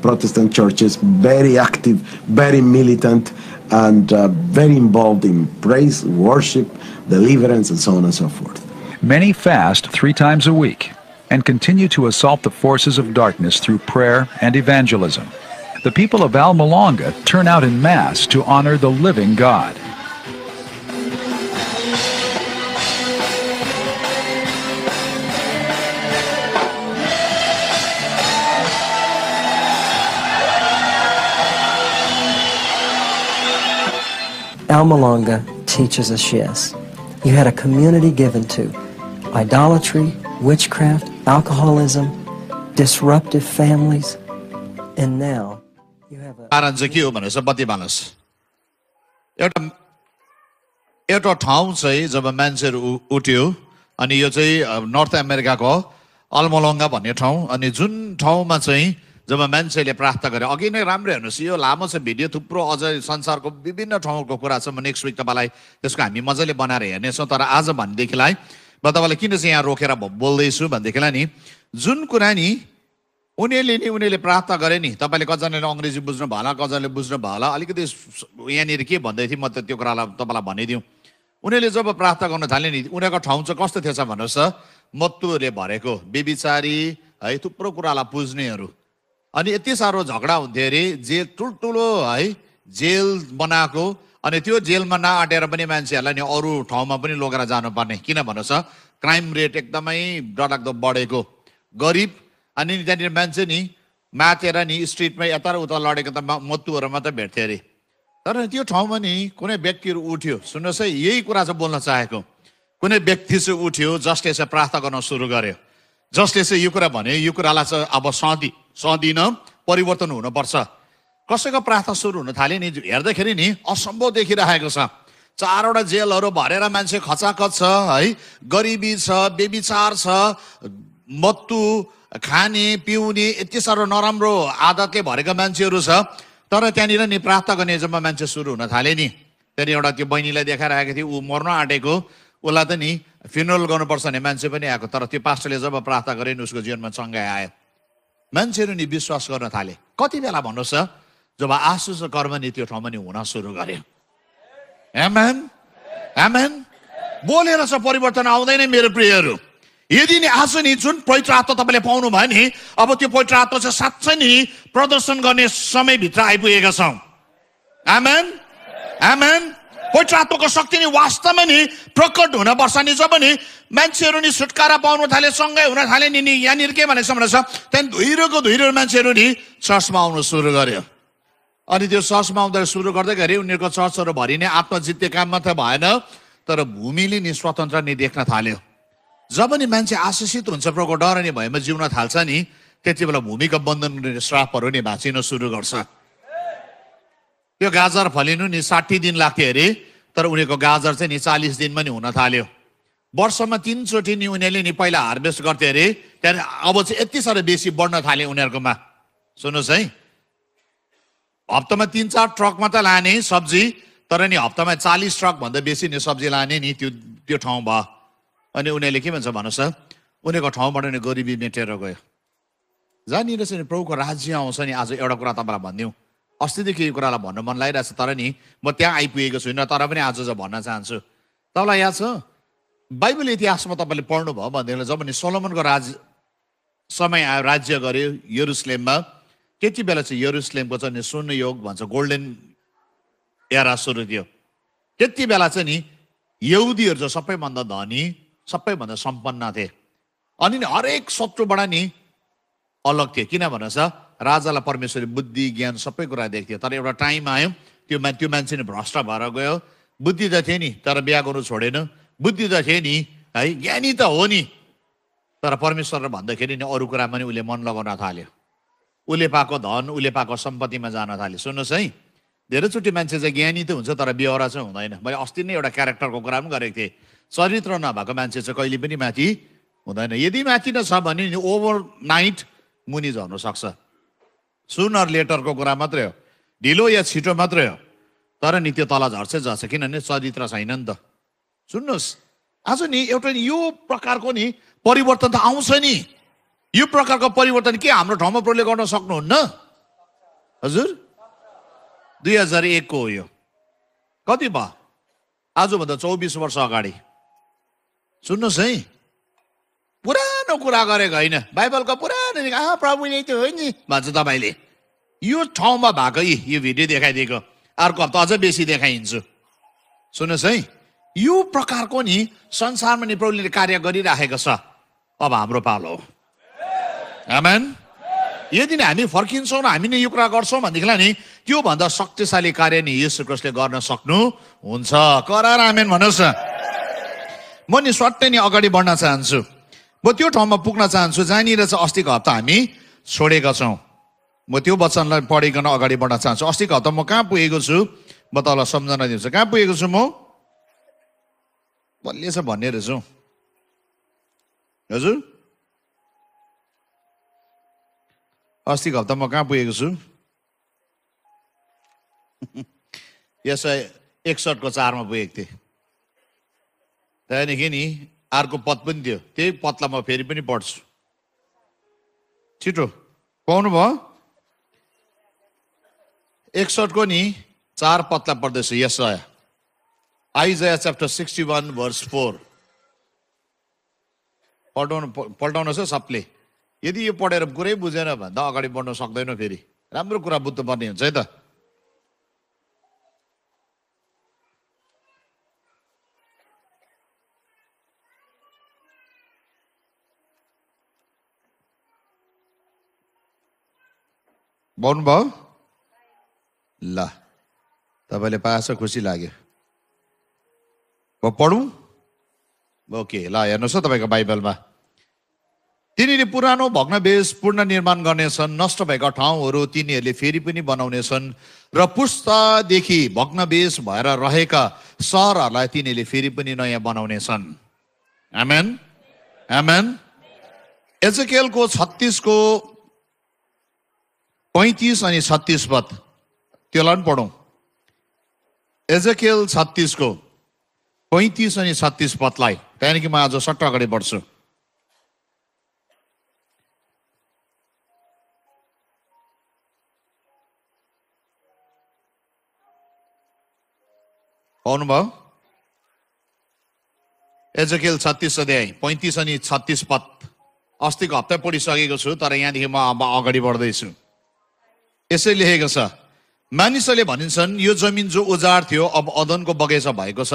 Protestant churches, very active, very militant, and very involved in praise, worship, deliverance, and so on and so forth. Many fast 3 times a week and continue to assault the forces of darkness through prayer and evangelism. The people of Almolonga turn out in mass to honor the living God. Almolonga teaches us this. You had a community given to idolatry, witchcraft, alcoholism, disruptive families, and now you have a... कारण चाहिँ के हो भनेर चाहिँ बत्ती बाल्नुहोस्। एउटा ठाउँ चाहिँ जब मान्छेहरू उठ्यो अनि यो चाहिँ नर्थ अमेरिकाको अल्मोलोङ्गा भन्ने ठाउँ, अनि जुन ठाउँमा चाहिँ जब मान्छेले प्रार्थना गरे, अघि नै राम्रो हेर्नुहोस्, यो लामो छ भिडियो, थुप्रो अझ संसारको विभिन्न ठाउँको कुरा छ। म नेक्स्ट विक तपाईँलाई त्यसको हामी मजाले बनाएर हेर्नेछौँ। तर आज भनेदेखिलाई म तपाईँलाई किन चाहिँ यहाँ रोकेर बोल्दैछु भनेदेखिलाई नि, जुन कुरा नि उनीहरूले प्रार्थना गरे नि, तपाईँले कतिजनाले अङ्ग्रेजी बुझ्नु भयो होला, कतिजनाले बुझ्नु भयो होला, अलिकति यहाँनिर के भन्दै थिएँ म त त्यो कुरालाई तपाईँलाई भनिदिउँ। उनीहरूले जब प्रार्थना गर्न थाले नि, उनीहरूको ठाउँ चाहिँ कस्तो थिएछ भन्नुहोस् त, मत्तुहरूले भरेको, बेबिचारी है, थुप्रो कुरालाई पुज्नेहरू, अनि यति साह्रो झगडा हुन्थ्यो अरे, जेल ठुल्ठुलो है जेल बनाएको, अनि त्यो जेलमा नआँटेर पनि मान्छेहरूलाई नि अरू ठाउँमा पनि लगेर जानुपर्ने, किन भन्नुहोस् त क्राइम रेट एकदमै डरलाग्दो बढेको, गरिब, अनि त्यहाँनिर मान्छे नि मातेर नि स्ट्रिटमा यता र उता लडेको त मत्तुहरू मात्रै भेट्थ्यो अरे। तर त्यो ठाउँमा नि कुनै व्यक्तिहरू उठ्यो, सुन्नुहोस् है, यही कुरा चाहिँ बोल्न चाहेको, कुनै व्यक्ति चाहिँ उठ्यो जसले चाहिँ प्रार्थना गर्न सुरु गर्यो, जसले चाहिँ यो कुरा भने, यो कुरालाई चाहिँ अब सदिन परिवर्तन हुनुपर्छ। कसैको प्रार्थना सुरु हुन थाल्यो नि, हेर्दाखेरि नि असम्भव देखिरहेको छ। 4वटा जेलहरू भरेर मान्छे खचाखच छ है, गरिबी छ, बेबिचार छ, मत्तु खाने पिउने यति साह्रो नराम्रो आदतले भरेका मान्छेहरू छ। तर त्यहाँनिर नि प्रार्थना गर्ने जब मान्छे सुरु हुन थाले नि, त्यहाँनिर एउटा त्यो बहिनीलाई देखाइरहेको थियो, ऊ मर्न आँटेको, उसलाई त नि फ्युनरल गर्नुपर्छ भन्ने मान्छे पनि आएको, तर त्यो पास्टरले जब प्रार्थना गरे नि उसको जीवनमा चङ्गाइ आयो, मान्छेहरू नि विश्वास गर्न थाले। कति बेला भन्नुहोस् त, जब आशुष कर्म नि त्यो ठाउँमा नि हुन सुरु गर्यो। आमेन आमेन। बोलेर चाहिँ परिवर्तन आउँदैन मेरो प्रियहरू। यदि नि आज नि जुन पवित्र आत्मा तपाईँले पाउनु भयो नि, अब त्यो पवित्र आत्मा चाहिँ साँच्चै नि प्रदर्शन गर्ने समयभित्र आइपुगेका छौँ। आमेन आमेन। पवित्र आत्माको शक्ति नि वास्तवमा नि प्रकट हुनपर्छ नि। जब नि मान्छेहरू नि छुटकारा पाउन थाले, सँगै हुन थाले नि, यहाँनिर के भनेको छ भनेर त्यहाँदेखि धुइरो मान्छेहरू नि चर्चमा आउनु सुरु गर्यो। अनि त्यो चर्चमा आउँदा सुरु गर्दाखेरि उनीहरूको चर्चहरू भरि नै आत्मा जित्ने काम मात्र भएन, तर भूमिले नि स्वतन्त्र नि देख्न थाल्यो। जब नि मान्छे आशिषित हुन्छ, प्रभुको डर नि भएमा जिउन थाल्छ नि, त्यति बेला भूमिका बन्धन श्रापहरू नि भाँचिन सुरु गर्छ। त्यो गाजर फलिनु नि 60 दिन लाग्थ्यो अरे, तर उनीहरूको गाजर चाहिँ नि 40 दिनमा नि हुन थाल्यो। वर्षमा 3 चोटि नि उनीहरूले नि पहिला हार्भेस्ट गर्थे अरे, त्यहाँदेखि अब चाहिँ यति साह्रो बेसी बढ्न थाल्यो उनीहरूकोमा। सुन्नुहोस् है, हप्तामा 3-4 ट्रक मात्र लाने सब्जी, तर नि हप्तामा 40 ट्रक भन्दा बेसी नि सब्जी लाने नि त्यो ठाउँ भयो। अनि उनीहरूले के भन्छ भन्नुहोस् त, उनीहरूको ठाउँबाट नि गरिबी मेटेर गयो। जहाँनिर चाहिँ प्रभुको राज्य आउँछ नि, आज एउटा कुरा तपाईँलाई भनिदिउँ, अस्तिदेखि यो कुरालाई भन्नु मन लागिरहेको छ, तर नि म त्यहाँ आइपुगेको छुइनँ, तर पनि आज चाहिँ भन्न चाहन्छु। तपाईँलाई याद छ बाइबल इतिहासमा तपाईँले पढ्नुभयो भनेदेखि जब नि सोलोमनको समय आयो, राज्य गर्यो यरुसलेममा, त्यति बेला चाहिँ यरुसलेमको चाहिँ सुन योग भन्छ गोल्डन एरा सुरु थियो। त्यति बेला चाहिँ नि यहुदीहरू चाहिँ सबैभन्दा धनी, सबैभन्दा सम्पन्न थिए, अनि नि हरेक शत्रुबाट नि अलग थिए। किन भन्नुहोस् त, राजालाई परमेश्वरी बुद्धि ज्ञान सबै कुरा देख्थ्यो। तर एउटा टाइम आयो, त्यो मान्छे नि भ्रष्ट भएर गयो। बुद्धि त थियो नि, तर बिहा गर्नु छोडेन। बुद्धि त थियो नि है, ज्ञानी त हो नि, तर परमेश्वरले भन्दाखेरि नि अरू कुरामा नि उसले मन लगाउन थाल्यो। उसले पाएको धन, उसले पाएको सम्पत्तिमा जान थाल्यो। सुन्नुहोस् है, धेरैचोटि मान्छे चाहिँ ज्ञानी त हुन्छ, तर बेहोरा चाहिँ हुँदैन। मैले अस्ति नै एउटा क्यारेक्टरको कुरा पनि गरेको थिएँ, चरित्र नभएको मान्छे चाहिँ कहिले पनि माथि हुँदैन। यदि माथि नै छ भने नि ओभरनाइट मुनि झर्नु सक्छ। सुनर लेटरको कुरा मात्रै हो, ढिलो या छिटो मात्रै हो, तर नि त्यो तल झर्छ, किनभने चरित्र छैन नि त। सुन्नुहोस्, आज नि एउटा यो प्रकारको नि परिवर्तन त आउँछ नि। यो प्रकारको परिवर्तन के हाम्रो ठाउँमा प्रले गर्न सक्नुहुन्न हजुर? 2001 को हो यो। कति भयो? आजभन्दा 24 वर्ष अगाडि। सुन्नुहोस् है, पुरानो कुरा गरेको होइन, बाइबलको पुरानो प्रभुले त्यो हो नि भन्छ तपाईँले। यो ठाउँमा भएको यो भिडियो देखाइदिएको, अर्को हप्ता अझै बेसी देखाइदिन्छु। सुन्नुहोस् है, यो प्रकारको नि संसारमा नि प्रभुले कार्य गरिराखेको छ। अब हाम्रो पालो हो। आमेन। यदि हामी फर्किन्छौँ र हामी नै यो कुरा गर्छौँ भनेदेखिलाई नि त्योभन्दा शक्तिशाली कार्य नि येशू ख्रीष्टले गर्न सक्नुहुन्छ। करार आमेन भन्नुहोस् न। म नि सट्टै नि अगाडि बढ्न चाहन्छु। म त्यो ठाउँमा पुग्न चाहन्छु जहाँनिर चाहिँ अस्तिको हप्ता हामी छोडेका छौँ। म त्यो वचनलाई पढिकन अगाडि बढ्न चाहन्छु। अस्तिको हप्ता म कहाँ पुगेको छु म तपाईँलाई सम्झना दिन्छु। कहाँ पुगेको छु म? बलियो छ भन्ने रहेछु हजुर। अस्तिको हप्ता म कहाँ पुगेको छु? यसै 61 को 4 मा पुगेको थिएँ। त्यहाँदेखि नि अर्को पद पनि थियो, त्यही पदलाई म फेरि पनि पढ्छु। छिटो पाउनु भयो? 61 को नि 4 पदलाई पढ्दैछु। यशाया, आइजाया च्याप्टर 61 भर्स 4 पल्टाउनुहोस् है सबले। यदि यो पढेर कुरै बुझेन भन्दा अगाडि बढ्न सक्दैन। फेरि राम्रो कुरा बुझ्नुपर्ने हुन्छ है त। भन्नु भयो ल, तपाईँले पाएछ, खुसी लाग्यो। म पढौँ? ओके ल, हेर्नुहोस् है तपाईँको बाइबलमा। तिनीहरूले पुरानो भग्नावशेष पुनर्निर्माण गर्नेछन्, नष्ट भएका ठाउँहरू तिनीहरूले फेरि पनि बनाउनेछन् र पुस्तादेखि भग्नावशेष भएर रहेका सहरहरूलाई तिनीहरूले फेरि पनि नयाँ बनाउनेछन्। आमेन आमेन। एजेकियलको 36 को 35 अनि 36 पद, त्यसलाई पनि पढौँ। एजेकियल 36 को 35 अनि 36 पदलाई, त्यहाँदेखि म आज सट्ट अगाडि बढ्छु। पाउनुभयो? एजेकियल 36 अध्याय 35 अनि 36 पद अस्तिको हप्ता पढिसकेको छु, तर यहाँदेखि म अब अगाडि बढ्दैछु। यसै लेखेको छ, मानिसहरूले भनिन्छन् यो जमिन जो उजाड थियो अब अदनको बगैँचा भएको छ।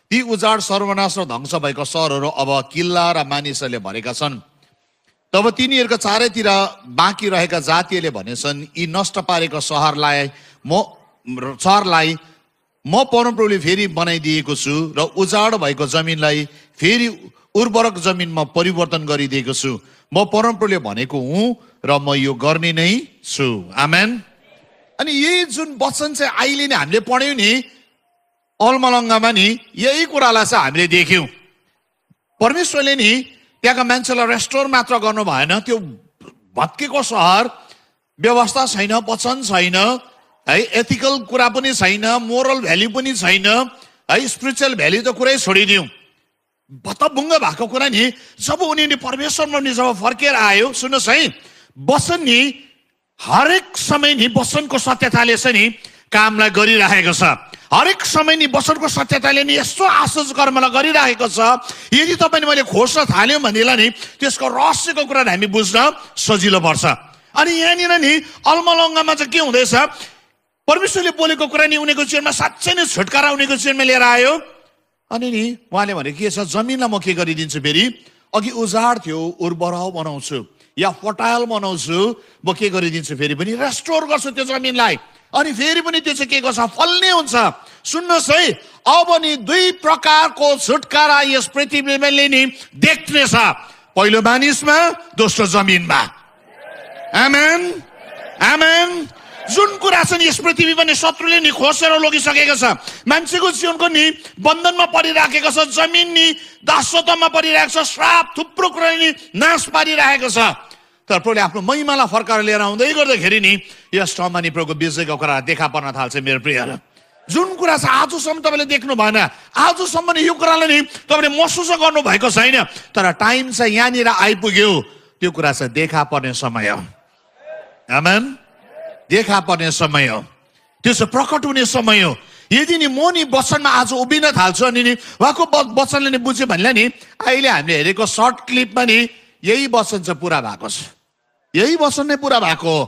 ती उजाड सर्वनाश र ध्वंस भएको सहरहरू अब किल्ला र मानिसहरूले भरेका छन्। तब तिनीहरूका चारैतिर बाँकी रहेका जातिहरूले भनेछन् यी नष्ट पारेको सहरलाई म परमप्रभुले फेरि बनाइदिएको छु र उजाड भएको जमिनलाई फेरि उर्वरक जमिनमा परिवर्तन गरिदिएको छु। म परमप्रभुले भनेको हुँ र म यो गर्ने नै छु। आमेन। अनि यही जुन वचन चाहिँ अहिले नै हामीले पढ्यौँ नि अलमलङ्गामा नि, यही कुरालाई चाहिँ हामीले देख्यौँ। परमेश्वरले नि त्यहाँका मान्छेलाई रेस्टोर मात्र गर्नु भएन, त्यो भत्केको सहर व्यवस्था छैन, वचन छैन है, एथिकल कुरा पनि छैन, मोरल भ्याल्यु पनि छैन है, स्पिरिचुअल भ्याल्यु त कुरै छोडिदिउँ। भत्तभुङ्ग भएको कुरा नि जब उनीहरूले परमेश्वरमा नि जब फर्केर आयो, सुन्नुहोस् है, वचन नि हरेक समय नि वचनको सत्यताले चाहिँ नि कामलाई गरिरहेको छ। हरेक समय नि वचनको सत्यताले नि यस्तो आश्चर्य कर्मलाई गरिरहेको छ। यदि तपाईँले मैले खोज्न थाल्यौँ भनेदेखि नि त्यसको रहस्यको कुरा हामी बुझ्न सजिलो पर्छ। अनि यहाँनिर नि अलमलङ्गामा चाहिँ के हुँदैछ, परमेश्वरले बोलेको कुरा नि उनीको जीवनमा साँच्चै नै छुटकारा उनीको जीवनमा लिएर आयो। अनि नि उहाँले भने के छ, जमिनलाई म के गरिदिन्छु, फेरि अघि उजाड थियो उर्वराउ बनाउँछु या फर्टाइल बनाउँछु, म के गरिदिन्छु, फेरि पनि रेस्टोर गर्छु त्यो जमिनलाई। अनि फेरि पनि त्यो चाहिँ के गर्छ, फल्ने हुन्छ। सुन्नुहोस् है, अब नि 2 प्रकारको छुटकारा यस पृथ्वीमा नि देख्नेछ, पहिलो मानिसमा, दोस्रो जमिनमा। आमेन आमेन। जुन कुरा चाहिँ यस पृथ्वीमा नि शत्रुले नि खोसेर लगिसकेको छ, मान्छेको जीवनको नि बन्धनमा परिराखेको छ, जमिन नि दासत्वमा परिरहेको छ, श्राप थुप्रो कुरा नि नाश पारिरहेको छ। तर प्रभुले आफ्नो महिमालाई फर्काएर लिएर आउँदै गर्दाखेरि नि यस ठाउँमा नि प्रभुको विजयको कुरा देखा पर्न थाल्छ। मेरो प्रियहरू, जुन कुरा चाहिँ आजसम्म तपाईँले देख्नु भएन, आजसम्म नि यो कुरालाई नि तपाईँले महसुस गर्नु भएको छैन, तर टाइम चाहिँ यहाँनिर आइपुग्यो, त्यो कुरा चाहिँ देखा पर्ने समय हो। आमेन। देखा पर्ने समय हो, त्यो चाहिँ प्रकट हुने समय हो। यदि नि म नि वचनमा आज उभिन थाल्छु अनि नि उहाँको वचनले नि बुझ्यो भने नि अहिले हामीले हेरेको सर्ट क्लिपमा नि यही वचन चाहिँ पुरा भएको छ, यही वचन नै पुरा भएको हो।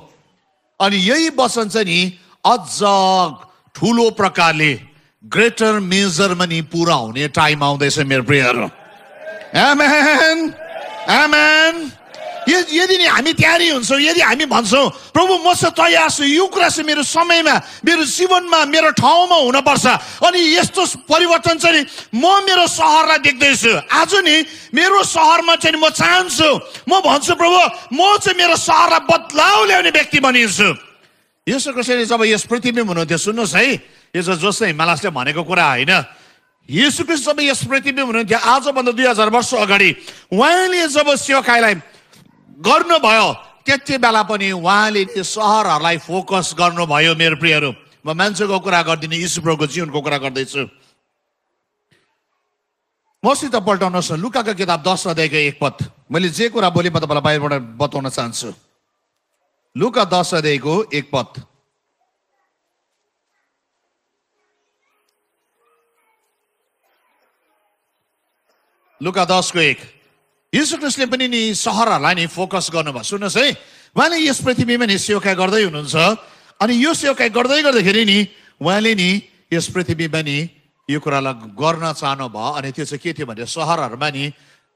अनि यही वचन चाहिँ नि अझ ठुलो प्रकारले ग्रेटर मेजरमा नि पुरा हुने टाइम आउँदैछ मेरो प्रियहरू। आमेन आमेन। यदि नि हामी तयारी हुन्छौँ, यदि हामी भन्छौँ प्रभु मसँग तयार छु, यो कुरा चाहिँ मेरो समयमा, मेरो जीवनमा, मेरो ठाउँमा हुनपर्छ, अनि यस्तो परिवर्तन चाहिँ म मेरो सहरलाई देख्दैछु, आज नि मेरो सहरमा चाहिँ म चाहन्छु, म भन्छु प्रभु म चाहिँ मेरो सहरलाई बदलाउ ल्याउने व्यक्ति बनिन्छु। यसो कसैले जब यस पृथ्वीमा हुनुहुन्थ्यो, सुन्नुहोस् है, यो जस्तो हिमालयले भनेको कुरा होइन, यीशु ख्रीष्ट जब यस पृथ्वीमा हुनुहुन्थ्यो आजभन्दा 2000 वर्ष अगाडि उहाँले जब सेवकाईलाई गर्नुभयो, त्यति बेला पनि उहाँले त्यो सहरहरूलाई फोकस गर्नुभयो। मेरो प्रियहरू, म मान्छेको कुरा गर्दिनँ, यीशु प्रभुको जीवनको कुरा गर्दैछु। मसित पल्टाउनुहोस् न लुकाको किताब 10 अध्यायको 1 पद। मैले जे कुरा बोले म तपाईँलाई बाहिरबाट बताउन चाहन्छु। लुका 10 अध्यायको 1 पद। लुका 10 को 1। यीशु ख्रीष्टले पनि नि सहरहरूलाई नि फोकस गर्नुभयो। सुन्नुहोस् है, उहाँले यस पृथ्वीमा नि सेवकाई गर्दै हुनुहुन्छ, अनि यो सेवकाई गर्दै गर्दाखेरि नि उहाँले नि यस पृथ्वीमा नि यो कुरालाई गर्न चाहनुभयो। अनि त्यो चाहिँ के थियो भने सहरहरूमा नि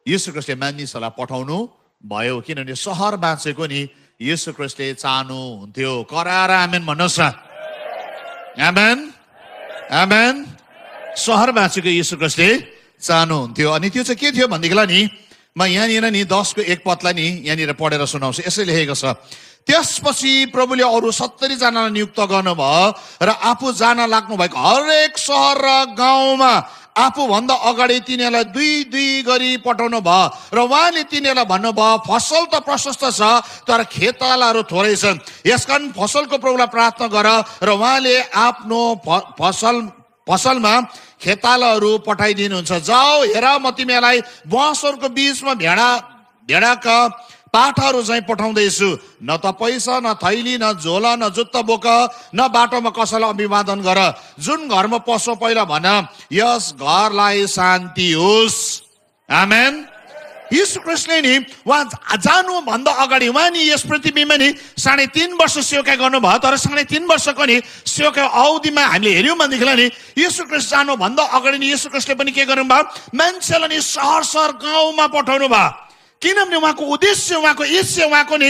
यीशु ख्रीष्टले मानिसहरूलाई पठाउनु भयो, किनभने सहर बाँचेको नि यीशु ख्रीष्टले चाहनुहुन्थ्यो। कराएर आमेन भन्नुहोस् न। आमेन आमेन। सहर बाँचेको यीशु ख्रीष्टले चाहनुहुन्थ्यो। अनि त्यो चाहिँ के थियो भनेदेखिलाई नि म यहाँनिर नि 10 को 1 पदलाई नि यहाँनिर पढेर सुनाउँछु। यसै लेखेको छ, त्यसपछि प्रभुले अरू 70 जनालाई नियुक्त गर्नुभयो र आफू जान लाग्नु भएको हरेक सहर र गाउँमा आफूभन्दा अगाडि तिनीहरूलाई 2-2 गरी पठाउनु भयो र उहाँले तिनीहरूलाई भन्नुभयो फसल त प्रशस्त छ तर खेतालाहरू थोरै छन्, यसकारण फसलको प्रभुलाई प्रार्थना गर र उहाँले आफ्नो फसलमा खेतालाहरू पठाइदिनुहुन्छ। जाऊ हेर म तिमीलाई बाँसहरूको बीचमा भेडाका पाठाहरू चाहिँ पठाउँदैछु, न त पैसा, न थैली, न झोला, न जुत्ता बोक, न बाटोमा कसैलाई अभिवादन गर, जुन घरमा पसो पहिला भन यस घरलाई शान्ति होस्। आमेन। यीशु ख्रीष्टले नि उहाँ जानुभन्दा अगाडि उहाँ नि यस पृथ्वीमा नि 3.5 वर्ष सेवकाई गर्नुभयो, तर 3.5 वर्षको नि सेवकाई अवधिमा हामीले हेऱ्यौँ भनेदेखिलाई नि यीशु ख्रीष्ट जानुभन्दा अगाडि नि यीशु ख्रीष्टले पनि के गर्नुभयो, मान्छेलाई नि सहर सहर गाउँमा पठाउनु भयो, किनभने उहाँको उद्देश्य, उहाँको इच्छा, उहाँको नि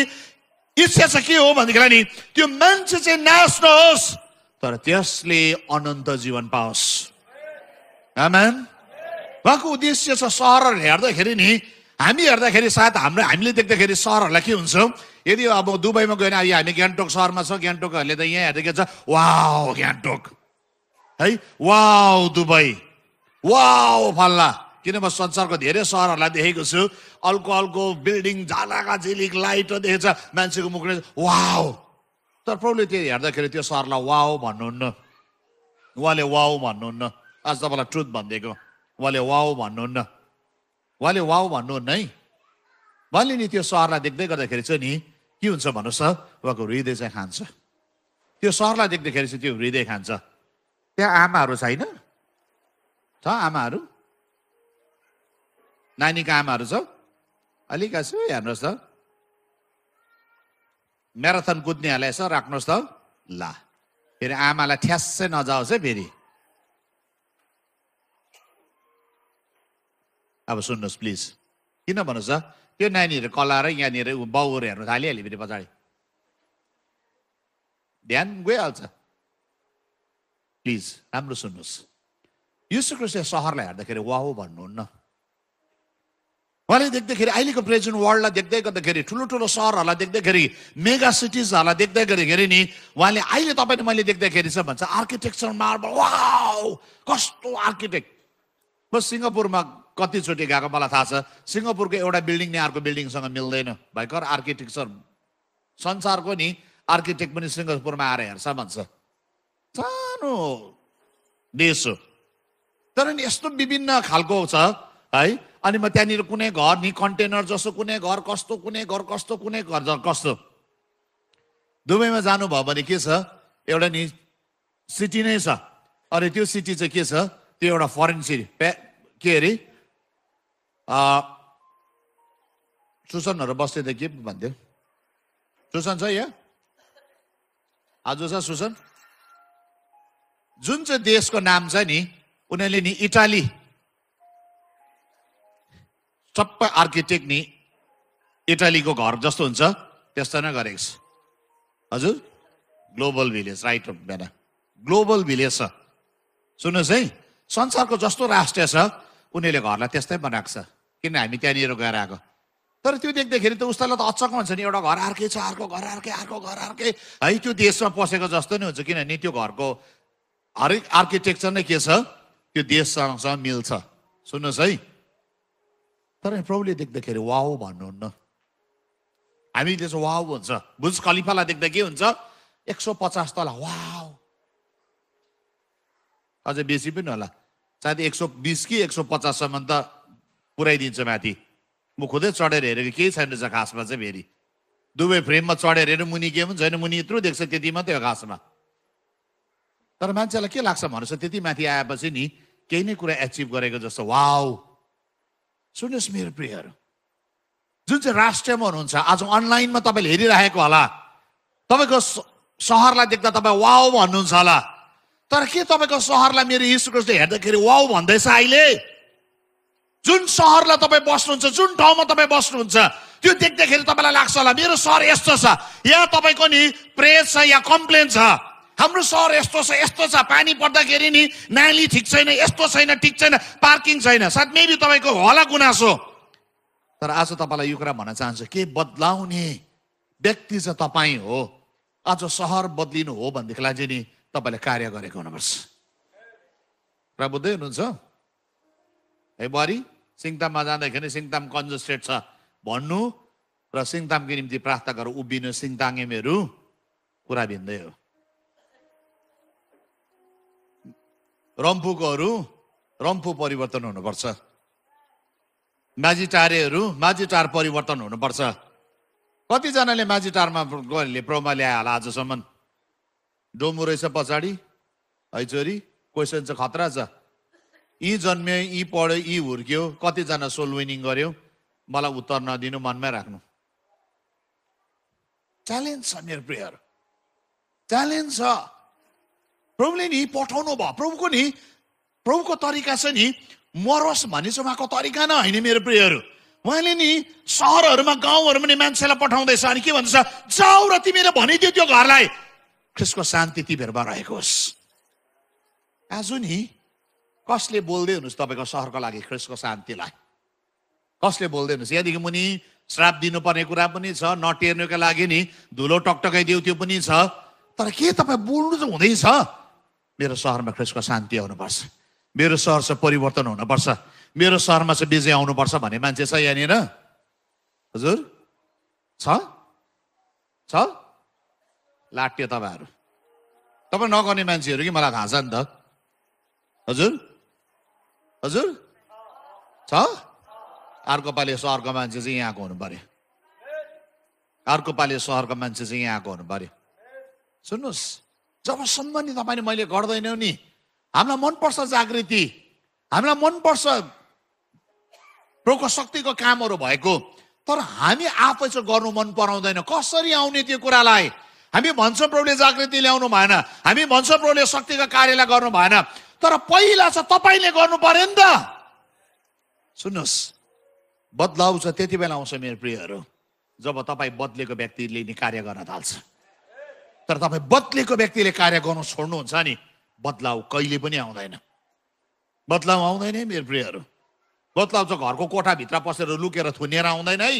इच्छा चाहिँ के हो भनेदेखिलाई नि त्यो मान्छे चाहिँ नाश नहोस् तर त्यसले अनन्त जीवन पाओस्। आमेन। उहाँको उद्देश्य छ। सहरहरू हेर्दाखेरि नि हामी हेर्दाखेरि सायद हामीले देख्दाखेरि सहरहरूलाई के हुन्छ, यदि अब दुबईमा गएन, हामी गान्तोक सहरमा छ, गान्तोकहरूले त यहाँ हेर्दै के छ, वाउ गान्तोक है, वाउ दुबई, वाउ फल्ला, किन म संसारको धेरै सहरहरूलाई देखेको छु, अल्को बिल्डिङ झालाका झिलिक लाइट देखेछ, मान्छेको मुखले वाउ, तर प्रभुले त्यो हेर्दाखेरि त्यो सहरलाई वाउ भन्नुहुन्न, उहाँले वाउ भन्नुहुन्न। आज तपाईँलाई ट्रुथ भनिदिएको, उहाँले वाउ भन्नुहुन्न, उहाँले वाउ भन्नुहुन्न है। उहाँले नि त्यो सहरलाई देख्दै गर्दाखेरि चाहिँ नि के हुन्छ भन्नुहोस् त, उहाँको हृदय चाहिँ खान्छ। त्यो सहरलाई देख्दाखेरि चाहिँ त्यो हृदय खान्छ। त्यहाँ आमाहरू छैन? छ आमाहरू? नानीको आमाहरू छ? अलिक यसो हेर्नुहोस् त, म्याराथन कुद्नेहरूलाई यसो राख्नुहोस् त, ल फेरि आमालाई ठ्यासै नजाओस् है फेरि। अब सुन्नुहोस् प्लिज, किन भन्नुहोस् त, त्यो नानीहरू कलाएर यहाँनिर बाउहरू हेर्नु थालिहाल्यो फेरि पछाडि, ध्यान गइहाल्छ। प्लिज राम्रो सुन्नुहोस्, यीशु ख्रीष्टले सहरलाई हेर्दाखेरि वाउ भन्नुहुन्न। उहाँले देख्दाखेरि अहिलेको प्रेजेन्ट वर्ल्डलाई देख्दै गर्दाखेरि, ठुलो ठुलो सहरहरूलाई देख्दाखेरि, मेगा सिटिजहरूलाई देख्दै गर्दाखेरि नि उहाँले अहिले तपाईँले मैले देख्दाखेरि चाहिँ भन्छ आर्किटेक्चर मार्बल, वाउ कस्तो आर्किटेक्ट। म सिङ्गापुरमा कतिचोटि गएको मलाई थाहा छ, सिङ्गापुरको एउटा बिल्डिङ नि अर्को बिल्डिङसँग मिल्दैन, भयङ्कर आर्किटेक्चर। संसारको नि आर्किटेक्ट पनि सिङ्गापुरमा आएर हेर्छ भन्छ, सानो देश हो तर नि यस्तो विभिन्न खालको छ है। अनि म त्यहाँनिर कुनै घर नि कन्टेनर जस्तो, कुनै घर कस्तो, कुनै घर कस्तो, कुनै घर कस्तो। दुबईमा जानुभयो भने के छ, एउटा नि सिटी नै छ, अनि त्यो सिटी चाहिँ के छ, त्यो एउटा फरेन सिटी, के अरे सुसनहरू बस्दै थियो, के भन्थ्यो, सुसन छ यहाँ आज छ सुसन, जुन चाहिँ देशको नाम छ नि उनीहरूले नि इटाली, सबै आर्किटेक्ट नि इटालीको घर जस्तो हुन्छ त्यस्तो नै गरेको छ हजुर ग्लोबल भिलेज राइट बेना ग्लोबल भिलेज छ सुन्नुहोस् है संसारको जस्तो राष्ट्र छ उनीहरूले घरलाई त्यस्तै बनाएको छ किन हामी त्यहाँनिर गएर आएको तर त्यो देख्दाखेरि त उसलाई त अचक्क हुन्छ नि एउटा घर अर्कै छ अर्को घर अर्कै अर्को घर अर्कै है त्यो देशमा पसेको जस्तो नै हुन्छ किनभने त्यो घरको हरेक आर्किटेक्चर नै के छ त्यो देशसँग मिल्छ सुन्नुहोस् है तर प्रभुले देख्दाखेरि वाउ भन्नुहुन्न हामीले चाहिँ वाउ हुन्छ बुर्ज खलिफालाई देख्दा के हुन्छ 150 तला वाउ अझै बेसी पनि होला सायद 120 कि 150 सम्म त पुऱ्याइदिन्छ माथि म खुदै चढेर हेरेको केही छैन रहेछ घाँसमा चाहिँ फेरि दुवै फ्रेममा चढेर हेरेर मुनि के पनि छैन मुनि यत्रो देख्छ त्यति मात्रै हो घाँसमा तर मान्छेलाई के लाग्छ भन्नुहोस् त्यति माथि आएपछि नि केही नै कुरा एचिभ गरेको जस्तो वाउ सुन्नुहोस् मेरो प्रियहरू जुन चाहिँ राष्ट्रमा हुनुहुन्छ आज अनलाइनमा तपाईँले हेरिरहेको होला तपाईँको सहरलाई देख्दा तपाईँ वाउ भन्नुहुन्छ होला तर के तपाईँको सहरलाई मेरो यीशु ख्रीष्टले हेर्दाखेरि वाउ भन्दैछ अहिले जुन सहरलाई तपाईँ बस्नुहुन्छ जुन ठाउँमा तपाईँ बस्नुहुन्छ त्यो देख्दाखेरि तपाईँलाई लाग्छ होला मेरो सहर यस्तो छ या तपाईँको नि प्रेज छ या कम्प्लेन छ हाम्रो सहर यस्तो छ पानी पर्दाखेरि नि नाली ठिक छैन यस्तो छैन ठिक छैन पार्किङ छैन सायद मेबी तपाईँको होला गुनासो तर आज तपाईँलाई यो कुरा भन्न चाहन्छु के बदलाउने व्यक्ति चाहिँ तपाईँ हो आज सहर बदलिनु हो भनेदेखिलाई चाहिँ नि तपाईँले कार्य गरेको हुनुपर्छ र बुझ्दै हुनुहुन्छ है बुहारी सिङताममा जाँदाखेरि सिङताम कन्जस्टेड छ भन्नु र सिङतामको निम्ति प्रार्थना गरेर उभिनु सिङताङ्गेहरू कुरा भिन्दै हो रम्फूकोहरू रम्फू परिवर्तन हुनुपर्छ माझीटार परिवर्तन हुनुपर्छ कतिजनाले माझीटारमा प्रोमा ल्याए होला आजसम्म डोमु रहेछ पछाडि है छोरी क्वेसन चाहिँ खतरा छ यी जन्मे यी पढ्यो यी हुर्क्यो कतिजना सोल विनिङ गर्यो मलाई उत्तर नदिनु मनमै राख्नु च्यालेन्ज छ मेरो प्रियहरू च्यालेन्ज छ प्रभुले नि पठाउनु भयो प्रभुको तरिका छ नि मरोस् भन्ने चाहिँ उहाँको तरिका नै होइन मेरो प्रियहरू उहाँले नि सहरहरूमा गाउँहरूमा नि मान्छेलाई पठाउँदैछ अनि के भन्छ जाऊ र तिमीले भनिदियो त्यो घरलाई ख्रीष्टको शान्ति तिमीहरूमा रहेको होस् आज नि कसले बोल्दै हुनुहोस् तपाईँको सहरको लागि ख्रीष्टको शान्तिलाई कसले बोल्दै हुनुहोस् यहाँदेखि मुनि श्राप दिनुपर्ने कुरा पनि छ नटेर्नुको लागि नि धुलो टकटकाइदियो त्यो पनि छ तर के तपाईँ बोल्नु चाहिँ हुँदैछ मेरो सहरमा ख्रीष्टको शान्ति आउनुपर्छ मेरो सहर चाहिँ परिवर्तन हुनुपर्छ मेरो सहरमा चाहिँ विजय आउनुपर्छ भन्ने मान्छे छ यहाँनिर हजुर छ लाट्यो तपाईँहरू तपाईँ नगर्ने मान्छेहरू कि मलाई थाहा छ नि त हजुर हजुर छ अर्को पालि सहरको मान्छे चाहिँ यहाँको हुनु पर्यो अर्को पालि सहरको मान्छे चाहिँ यहाँको हुनु पर्यो सुन्नुहोस् जबसम्म नि तपाईँले मैले गर्दैनौ नि हामीलाई मनपर्छ जागृति हामीलाई मनपर्छ प्रभुको शक्तिको कामहरू भएको तर हामी आफै चाहिँ गर्नु मन पराउँदैन कसरी आउने त्यो कुरालाई हामी भन्छौँ प्रभुले जागृति ल्याउनु भएन हामी भन्छौँ प्रभुले शक्तिको कार्यलाई गर्नु भएन तर पहिला चाहिँ तपाईँले गर्नु पर्यो नि त सुन्नुहोस् बदलाउ चाहिँ त्यति बेला आउँछ मेरो प्रियहरू जब तपाईँ बदलेको व्यक्तिले नि कार्य गर्न थाल्छ तर तपाईँ बदलेको व्यक्तिले कार्य गर्नु छोड्नुहुन्छ नि बदलाउ कहिले पनि आउँदैन बदलाउ आउँदैन है मेरो प्रियहरू बदलाउ चाहिँ घरको कोठाभित्र पसेर लुकेर थुनेर आउँदैन है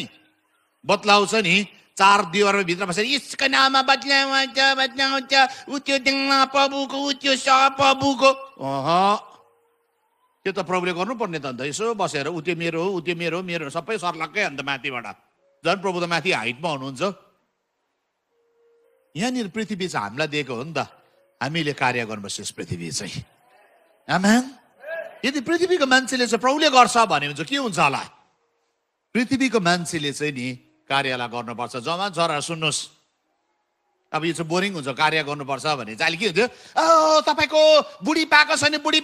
बदलाउ छ नि चार दिवारमा भित्र बसेर यसको नाममा बदलाउँछ उ त्यो प्रभुको उ त्यो प्रभुको त्यो त प्रभुले गर्नुपर्ने त अन्त यसो बसेर उ त्यो मेरो सबै सर्लक्कै अन्त माथिबाट झन् प्रभु त माथि हाइटमा हुनुहुन्छ यहाँनिर पृथ्वी चाहिँ हामीलाई दिएको हो नि त हामीले कार्य गर्नुपर्छ यस पृथ्वी चाहिँ आमेन यदि पृथ्वीको मान्छेले चाहिँ प्रभुले गर्छ भने हुन्छ के हुन्छ होला पृथ्वीको मान्छेले चाहिँ नि कार्यलाई गर्नुपर्छ जवान छोरा सुन्नुहोस् अब यो चाहिँ बोरिङ हुन्छ कार्य गर्नुपर्छ भने चाहिँ अहिले के हुन्थ्यो तपाईँको बुढी पाएको छ नि बुढी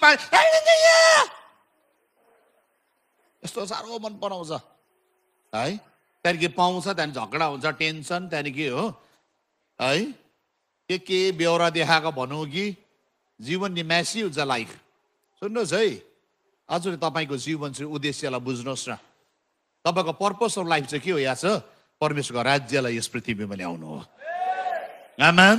यस्तो साह्रो मन पराउँछ है त्यहाँदेखि पाउँछ त्यहाँदेखि झगडा हुन्छ टेन्सन त्यहाँदेखि हो है के बेहोरा देखाएको भनौँ कि जीवन नि म्यासी हुन्छ लाइफ सुन्नुहोस् है हजुर तपाईँको जीवन चाहिँ उद्देश्यलाई बुझ्नुहोस् न तपाईँको पर्पस अफ लाइफ चाहिँ के हो यहाँ छ परमेश्वरको राज्यलाई यस पृथ्वीमा ल्याउनु हो। आमेन।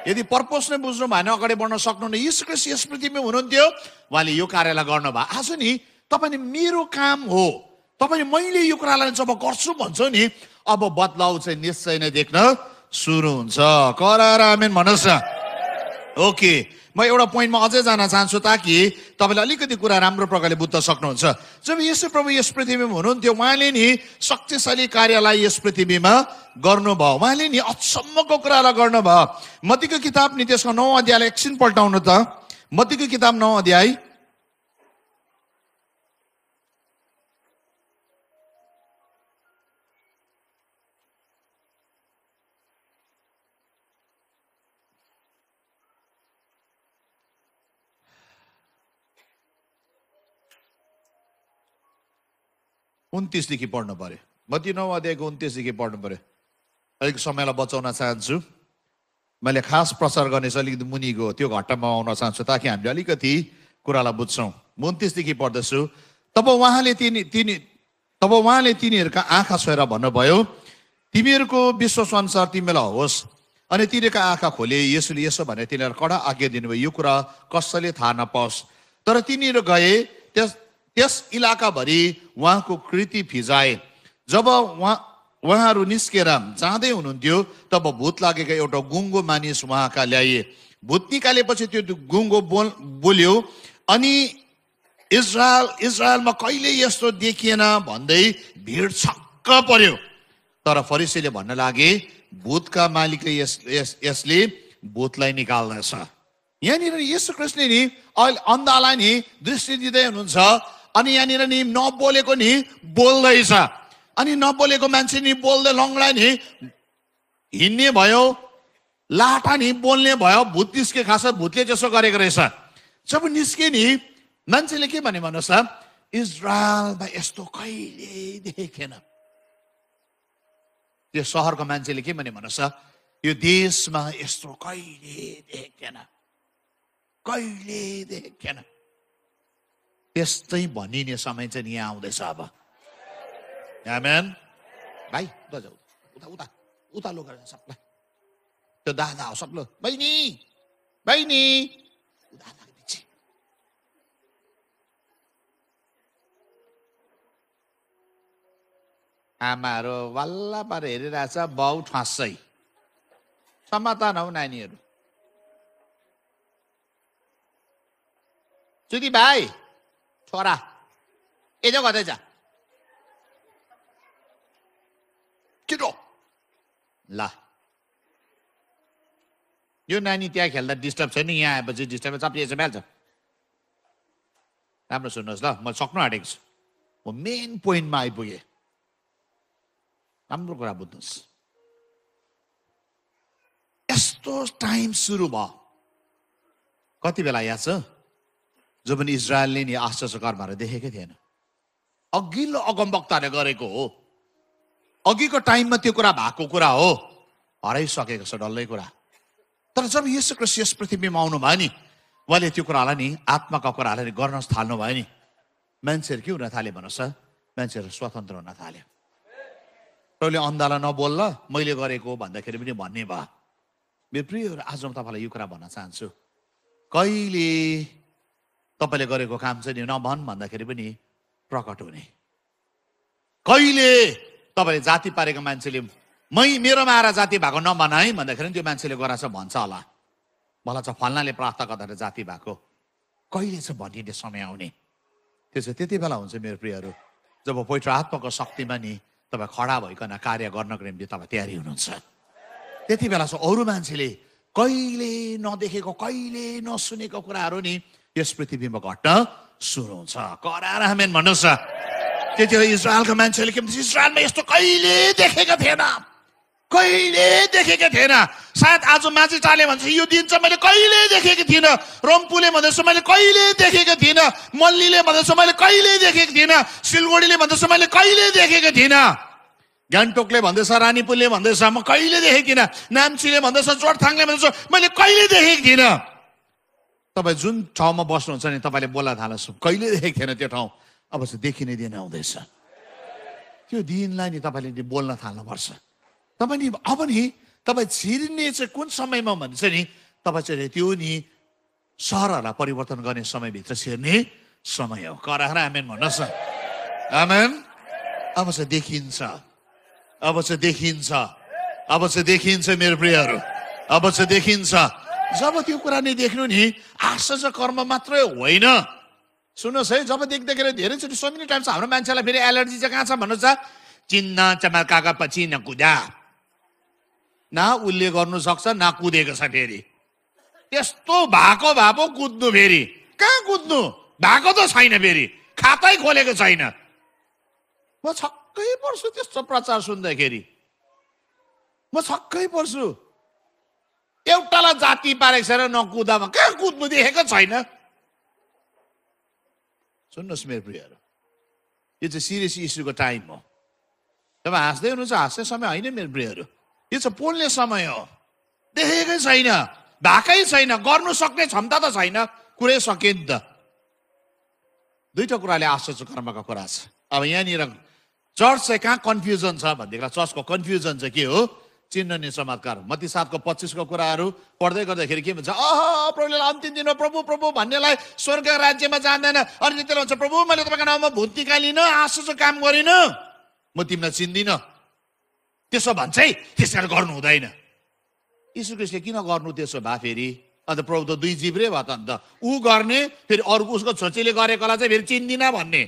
यदि पर्पस नै बुझ्नु भएन, अगाडि बढ्न सक्नुहुन्न। यीशु ख्रीष्ट यस पृथ्वीमा हुनुहुन्थ्यो, उहाँले यो कार्यलाई गर्नुभयो। आज नि तपाईँले मेरो काम हो, तपाईँले मैले यो कुरालाई जब गर्छु भन्छ नि, अब बदलाउ चाहिँ निश्चय नै देख्न सुरु हुन्छ। कराएर आमेन भन्नुहोस् न। ओके, म एउटा पोइन्टमा अझै जान चाहन्छु ताकि तपाईँले अलिकति कुरा राम्रो प्रकारले बुझ्न सक्नुहुन्छ। जब यसो प्रभु यस पृथ्वीमा हुनुहुन्थ्यो, उहाँले नि शक्तिशाली कार्यलाई यस पृथ्वीमा गर्नुभयो। उहाँले नि अचम्मको कुरालाई गर्नुभयो। मत्तीको किताब नि त्यसको 9 अध्यायलाई एकछिन पल्टाउनु त। मत्तीको किताब 9 अध्याय 29 देखि पढ्नु पर्यो। मत्ती 9 अध्यायको 29 देखि पढ्नु पर्यो। अलिक समयलाई बचाउन चाहन्छु। मैले खास प्रचार गर्ने चाहिँ अलिकति मुनिको त्यो घट्टामा आउन चाहन्छु ताकि हामीले अलिकति कुरालाई बुझ्छौँ। 29 देखि पढ्दछु। तब उहाँले तिनीहरूका आँखा छोएर भन्नुभयो, तिमीहरूको विश्वास अनुसार तिमीलाई होस्। अनि तिनीहरूका आँखा खोले। यसोले यसो भने तिनीहरूलाई कडा आज्ञा दिनुभयो, यो कुरा कसैले थाहा नपाओस्। तर तिनीहरू गए, त्यस इलाकाभरि उहाँको कृति फिजाए। जब उहाँहरू निस्केर जाँदै हुनुहुन्थ्यो, तब भूत लागेका एउटा गुङ्गो मानिस उहाँका ल्याए। भूत निकालेपछि त्यो गुङ्गो बोल्यो अनि इजरायलमा कहिले यस्तो देखिएन भन्दै भिड छक्क पर्यो। तर फरिसीले भन्न लागे, भूतका मालिकले यसले भूतलाई निकाल्दछ। यहाँनिर येशू ख्रीष्टले नि अन्धालाई नि दृष्टि दिँदै हुनुहुन्छ। अनि यहाँनिर नि नबोलेको नि बोल्दैछ। अनि नबोलेको मान्छे नि बोल्दै, लङ्गडा नि हिँड्ने भयो, लाटा नि बोल्ने भयो। भूत निस्के, खास भूतले त्यसो गरेको रहेछ। जब निस्के नि मान्छेले के भने भन्नुहोस् त, इजरायलमा यस्तो कहिले देखेन। त्यो सहरको मान्छेले के भने भन्नुहोस् त, यो देशमा यस्तो कहिले देखेन, कहिले देखेन। त्यस्तै भनिने समय चाहिँ यहाँ आउँदैछ अब। आमेन। भाइ उता जाऊ, उता उता उता लोग सबलाई। त्यो दादा हो सब लोग। बहिनी बहिनी दादा पछि। आमाहरू वल्ल पर हेरिरहेछ, बाउ ठस्सै। समाधान हौ नानीहरू। जुदी भाइ छोरा एजो गर्दैछ छिटो ल। यो नानी त्यहाँ खेल्दा डिस्टर्ब छैन, यहाँ आएपछि डिस्टर्ब चप्लिएछ भ्याल्छ। राम्रो सुन्नुहोस् ल, म सक्नु आँटेको छु। म मेन पोइन्टमा आइपुगेँ। राम्रो कुरा बुझ्नुहोस्। यस्तो टाइम सुरु भयो। कति बेला याद छ जब पनि इजरायलले नि आश्चर्य कर्महरू देखेकै थिएन। अघिल्लो अगमवक्ताले गरेको हो। अघिको टाइममा त्यो कुरा भएको कुरा हो। हराइसकेको छ डल्लै कुरा। तर जब येशू ख्रीष्ट यस पृथ्वीमा आउनु भयो नि, उहाँले त्यो कुरालाई नि, आत्माका कुरालाई नि गर्न थाल्नु भयो नि, मान्छेहरू के हुन थाले भन्नुहोस् त, मान्छेहरू स्वतन्त्र हुन थाल्यो। तैँले अन्धालाई नबोल्ल, मैले गरेको भन्दाखेरि पनि भन्ने भयो। मेरो प्रियहरू, आज म तपाईँलाई यो कुरा भन्न चाहन्छु। कहिले तपाईँले गरेको काम चाहिँ नभन् भन्दाखेरि पनि प्रकट हुने। कहिले तपाईँले जाति पारेको मान्छेले मेरोमा आएर जाति भएको नभन है भन्दाखेरि त्यो मान्छेले गराछ भन्छ होला, मलाई चाहिँ फल्नाले प्रार्थना गर्दाखेरि जाति भएको। कहिले चाहिँ भनिने समय आउने, त्यो चाहिँ त्यति बेला हुन्छ मेरो प्रियहरू, जब पवित्र आत्माको शक्तिमा नि तपाईँ खडा भइकन कार्य गर्नको निम्ति तपाईँ तयारी हुनुहुन्छ। त्यति बेला चाहिँ अरू मान्छेले कहिले नदेखेको, कहिले नसुनेको कुराहरू नि यस पृथ्वीमा घट्न सुरु हुन्छ। कराएर आमेन भन्नुहोस्। त्यति बेला इजरायलका मान्छेले के भन्छ, इजरायलमा यस्तो कहिले देखेको थिएन, कहिले देखेको थिएन। सायद आज माझीटाले भन्छ यो दिन चाहिँ मैले कहिले देखेको थिइनँ। रम्फूले भन्दैछ मैले कहिले देखेको थिइनँ। मल्लीले भन्दैछ मैले कहिले देखेको थिइनँ। सिलगढीले भन्दैछ मैले कहिले देखेको थिइनँ। गान्तोकले भन्दैछ, रानीपुरले भन्दैछ म कहिले देखेको थिइनँ। नाम्चीले भन्दैछ, जोरथाङले भन्दैछ मैले कहिले देखेको थिइनँ। तपाईँ जुन ठाउँमा बस्नुहुन्छ नि, तपाईँले बोल्न थाल्नुहोस्, कहिले देखेको थिएन त्यो ठाउँ, अब चाहिँ देखिने दिन आउँदैछ। त्यो दिनलाई नि तपाईँले नि बोल्न थाल्नुपर्छ। तपाईँ नि अब नि तपाईँ छिर्ने चाहिँ कुन समयमा भन्छ नि, तपाईँ चाहिँ त्यो नि सहरहरूलाई परिवर्तन गर्ने समयभित्र छिर्ने समय हो। कराएर आमेन भन्नुहोस् न। आमेन। अब चाहिँ देखिन्छ, अब चाहिँ देखिन्छ, अब चाहिँ देखिन्छ मेरो प्रियहरू, अब चाहिँ देखिन्छ। जब त्यो कुरा नै देख्नु नि, आश्चर्य कर्म मात्रै होइन। सुन्नुहोस् है, जब देख्दाखेरि धेरैचोटि सो मेनी टाइम्स हाम्रो मान्छेलाई फेरि एलर्जी चाहिँ कहाँ छ भन्नुहोस् त, चिन्न चमकाका पछि नकुदा, न उसले गर्नु सक्छ न कुदेको छ। फेरि त्यस्तो भएको भए पो कुद्नु, फेरि कहाँ कुद्नु, भएको त छैन, फेरि खातै खोलेको छैन। म छक्कै पर्छु त्यस्तो प्रचार सुन्दाखेरि, म छक्कै पर्छु। एउटालाई जाति पारेको छैन नकुदामा, कहाँ कुद्नु देखेको छैन। सुन्नुहोस् मेरो प्रियहरू, यो चाहिँ सिरियस इस्युको टाइम हो। तपाईँ हाँस्दै हुनुहुन्छ, हाँस्ने समय होइन मेरो प्रियहरू, यो चाहिँ पोल्ने समय हो। देखेकै छैन, भएकै छैन, गर्नु सक्ने क्षमता त छैन, कुरै सकियो नि त। दुईटा कुराले आश्चर्य कर्मका कुरा छ। अब यहाँनिर चर्च चाहिँ कहाँ कन्फ्युजन छ भनेदेखि, चर्चको कन्फ्युजन चाहिँ के हो, चिन्ह नि चमत्कार। मत्ती 7:25 कुराहरू पढ्दै गर्दाखेरि के भन्छ, प्रभुले अन्तिम दिनमा प्रभु प्रभु भन्नेलाई स्वर्ग राज्यमा जाँदैन। अनि त्यसले भन्छ, प्रभु मैले तपाईँको नाउँमा भूत निकालिन, आश्चर्य काम गरिन, म तिमीलाई चिन्दिनँ। त्यसो भन्छ है, त्यस कारण गर्नु हुँदैन। यीशु ख्रीष्टले किन गर्नु त्यसो भए फेरि? अन्त प्रभु त दुई जिब्रे भयो त। अन्त ऊ गर्ने, फेरि अरू उसको छोरीले गरेकोलाई चाहिँ फेरि चिन्दिनँ भन्ने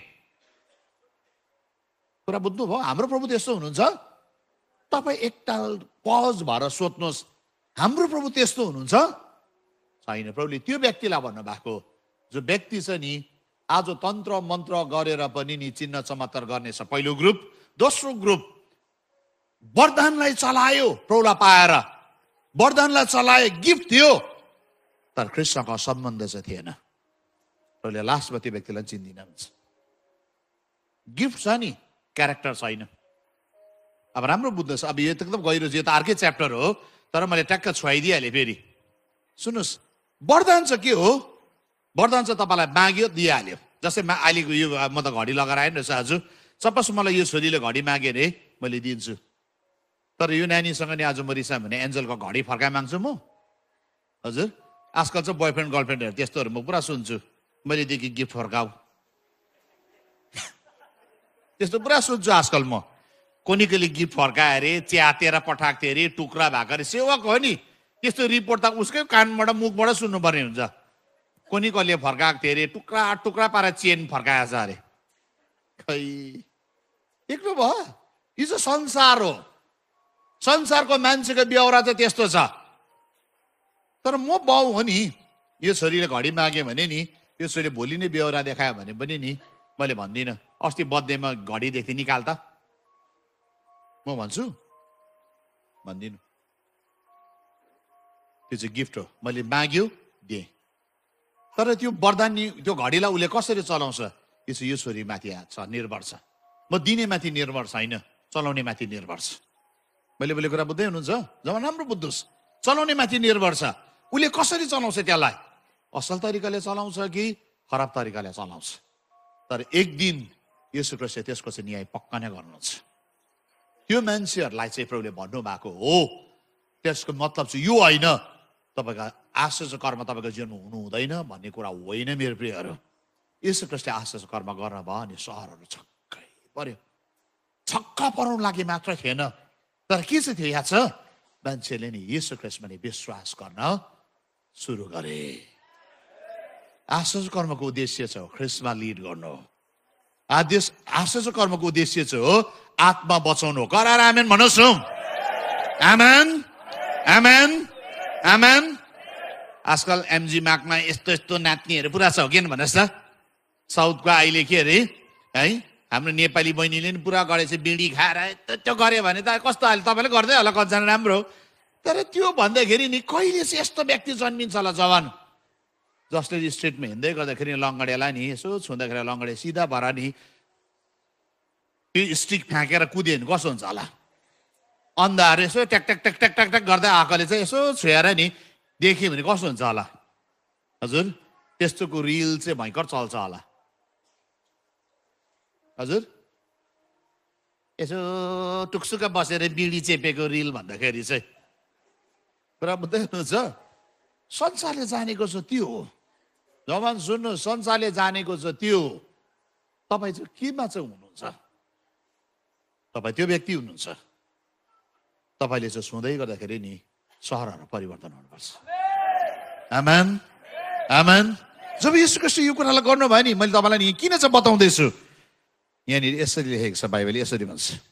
कुरा बुझ्नुभयो? हाम्रो प्रभु त्यस्तो हुनुहुन्छ? तपाईँ एकताल पज भएर सोध्नुहोस्, हाम्रो प्रभु त्यस्तो हुनुहुन्छ? छैन। प्रभुले त्यो व्यक्तिलाई भन्नुभएको, जो व्यक्ति छ नि आज तन्त्र मन्त्र गरेर पनि नि चिन्ह चमत्कार गर्ने छ, पहिलो ग्रुप। दोस्रो ग्रुप वरदानलाई चलायो, प्रभुलाई पाएर वरदानलाई चलायो, गिफ्ट दियो, तर ख्रीष्टसँग सम्बन्ध चाहिँ थिएन। प्रभुले लास्टमा त्यो व्यक्तिलाई चिन्दिन भन्छ। गिफ्ट छ नि, क्यारेक्टर छैन। अब राम्रो बुझ्नुहोस्, अब यो त एकदम गहिरो, यो त अर्कै च्याप्टर हो, तर मैले ट्याक्क छुवाइदिइहालेँ। फेरि सुन्नुहोस्, वरदान चाहिँ के हो? वरदान चाहिँ तपाईँलाई माग्यो, दिइहाल्यो। जस्तै अहिलेको यो म त घडी लगाएर आएँ रहेछ आज, सपोज मलाई यो छोरीले घडी माग्यो अरे, मैले दिन्छु। तर यो नानीसँग नि आज म रिसाएँ भने एन्जलको घडी फर्काइ माग्छु म? हजुर, आजकल चाहिँ बोयफ्रेन्ड गर्लफ्रेन्डहरू त्यस्तोहरू म पुरा सुन्छु, मैले देखि गिफ्ट फर्काऊ, त्यस्तो पुरा सुन्छु आजकल म। कोनीकोले गिफ्ट फर्काए अरे, च्यातेर पठाएको थियो अरे, टुक्रा भएको अरे, सेवक हो नि, त्यस्तो रिपोर्ट त उसकै कानबाट मुखबाट सुन्नुपर्ने हुन्छ। कोनीकोले फर्काएको थियो अरे, टुक्रा टुक्रा पारेर चेन फर्काएछ अरे। खै देख्नु भयो, यो चाहिँ संसार हो। संसारको मान्छेको बेहोरा चाहिँ त्यस्तो छ। तर म बाउ हो नि, यो छोरीले घडी माग्यो भने नि, यो छोरीले भोलि नै बेहोरा देखायो भने पनि नि मैले भन्दिनँ, अस्ति बर्थडेमा घडी देख्थेँ निकाल त, म भन्छु? भन्दिनँ। त्यो चाहिँ गिफ्ट हो, मैले माग्यो दिएँ। तर त्यो वरदान नि, त्यो घडीलाई उसले कसरी चलाउँछ, यो चाहिँ यो छोरी माथि छ, निर्भर छ। म दिने माथि निर्भर छैन, चलाउने माथि निर्भर छ। मैले बोलेको कुरा बुझ्दै हुनुहुन्छ? जब राम्रो बुझ्नुहोस्, चलाउने माथि निर्भर छ। उसले कसरी चलाउँछ, त्यसलाई असल तरिकाले चलाउँछ कि खराब तरिकाले चलाउँछ। तर एक दिन येशू ख्रीष्टले त्यसको चाहिँ न्याय पक्का नै गर्नुहुन्छ। त्यो मान्छेहरूलाई चाहिँ प्रभुले भन्नुभएको हो, त्यसको मतलब चाहिँ यो होइन तपाईँको आश्चर्य कर्म तपाईँको जीवनमा हुनु हुँदैन भन्ने कुरा होइन मेरो प्रियहरू। येशू ख्रीष्टले आश्चर्य कर्म गर्न भयो अनि सहरहरू छक्कै पर्यो। छक्का पराउनु लागि मात्र थिएन, तर के चाहिँ थियो याद छ? मान्छेले नि येशू ख्रीष्टमा नि विश्वास गर्न सुरु गरे। आश्चर्य कर्मको उद्देश्य छ ख्रीष्टमा लिड गर्नु। आश्चर्य कर्मको उद्देश्य चाहिँ हो आत्मा बचाउनु। करार आमेन भन्नुहोस् न। आमेन, आमेन, आमेन। आजकल एमजी मार्कमा यस्तो यस्तो नाच्नेहरू पुरा छ, हो कि भन्नुहोस् त? साउथको अहिले के अरे है, हाम्रो नेपाली बहिनीले नि पुरा गरेछ, बिडी खाएर त्यो गऱ्यो भने त कस्तो अहिले तपाईँले गर्दै होला कतिजना राम्रो। तर त्यो भन्दाखेरि नि कहिले चाहिँ यस्तो व्यक्ति जन्मिन्छ होला जवान, जसले स्ट्रिटमा हिँड्दै गर्दाखेरि लङ्गडेलाई नि यसो छुँदाखेरि लङ्गडे सिधा भएर नि त्यो स्टिक फ्याँकेर कुद्यो भने कस्तो हुन्छ होला? अन्धार यसो ट्याक ट्याक ट्याक ट्याक ट्याक ट्याक गर्दै आएकोले चाहिँ यसो छोएर नि देख्यो भने कस्तो हुन्छ होला? हजुर, त्यस्तोको रिल चाहिँ भयङ्कर चल्छ होला। हजुर, यसो टुकसुका बसेर बिडी चेपेको रिल भन्दाखेरि चाहिँ कुरा बुझ्दै हुनुहुन्छ संसारले जानेको छ त्यो हो जवान सुन्नु संसारले जानेको छ त्यो तपाईँ चाहिँ केमा चाहिँ हुनुहुन्छ तपाईँ त्यो व्यक्ति हुनुहुन्छ तपाईँले चाहिँ सुन्दै गर्दाखेरि नि सहरहरू परिवर्तन हुनुपर्छ आमेन आमेन जब यसो कस्तो यो कुरालाई गर्नुभयो नि मैले तपाईँलाई नि किन चाहिँ बताउँदैछु यहाँनिर यसरी लेखेको छ बाइबलले यसरी भन्छ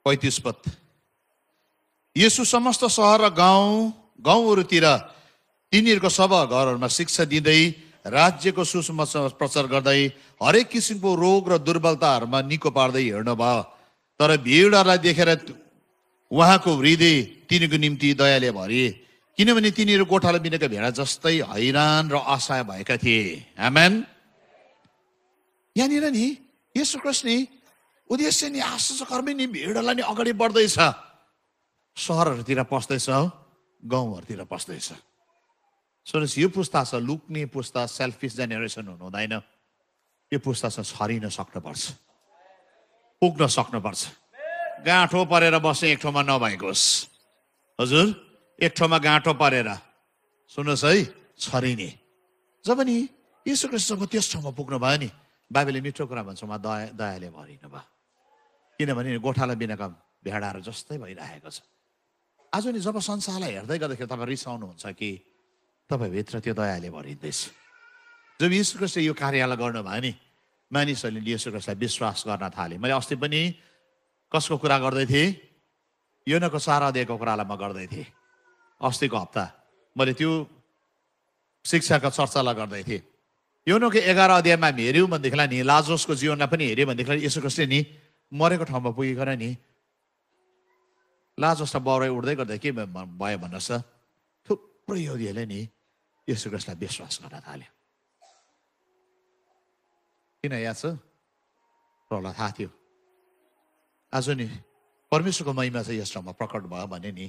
पद यसो समस्त सहर र गाउँहरूतिर तिनीहरूको सभा घरहरूमा शिक्षा दिँदै राज्यको सुसमाचार प्रचार गर्दै हरेक किसिमको रोग र दुर्बलताहरूमा निको पार्दै हिँड्नु भयो तर भिडहरूलाई देखेर उहाँको हृदय तिनीको निम्ति दयाले भरिए किनभने तिनीहरू गोठाला बिनाका भेडा जस्तै हैरान र असहाय भएका थिए आमेन यहाँनिर नि यसो ख्रीष्ट नि उद्देश्य नि आशा कर्मी नि भिडलाई नि अगाडि बढ्दैछ सहरहरूतिर पस्दैछ गाउँहरूतिर पस्दैछ सुन्नुहोस् यो पुस्ता छ लुक्ने पुस्ता सेल्फिस जेनेरेसन हुनु हुँदैन यो पुस्ता छ छरिन सक्नुपर्छ पुग्न सक्नुपर्छ गाँठो परेर बस्ने एक ठाउँमा नभएकोस् हजुर एक ठाउँमा गाँठो परेर सुन्नुहोस् है छरिने जब नि यसो ख्रीष्टसँग त्यस ठाउँमा पुग्नु भयो नि बाबेले मिठो कुरा भन्छ उहाँ दयाले भरिनु भयो किनभने गोठाला बिनाका भेडाहरू जस्तै भइरहेको छ आज नि जब संसारलाई हेर्दै गर्दाखेरि तपाईँ रिसाउनुहुन्छ कि तपाईँभित्र त्यो दयाले भरिँदैछ जब यीशु ख्रीष्टले यो कार्यलाई गर्नुभयो नि मानिसहरूले यीशु ख्रीष्टलाई विश्वास गर्न थाले मैले अस्ति पनि कसको कुरा गर्दै थिएँ योनाको 4 अध्यायको कुरालाई म गर्दै थिएँ अस्तिको हप्ता मैले त्यो शिक्षाको चर्चालाई गर्दै थिएँ योनाको 11 अध्यायमा हामी हेऱ्यौँ भनेदेखिलाई नि लाजरसको जीवनलाई पनि हेऱ्यो भनेदेखिलाई यीशु ख्रीष्टले नि मरेको ठाउँमा पुगेर नि लाजरसलाई बौराइ उड्दै गर्दा के भयो भन्नुहोस् त थुप्रो यहुदीहरूले नि यीशु ख्रीष्टलाई विश्वास गर्न थाल्यो किन याद छ प्रभुलाई थाहा थियो आज नि परमेश्वरको महिमा चाहिँ यस ठाउँमा प्रकट भयो भने नि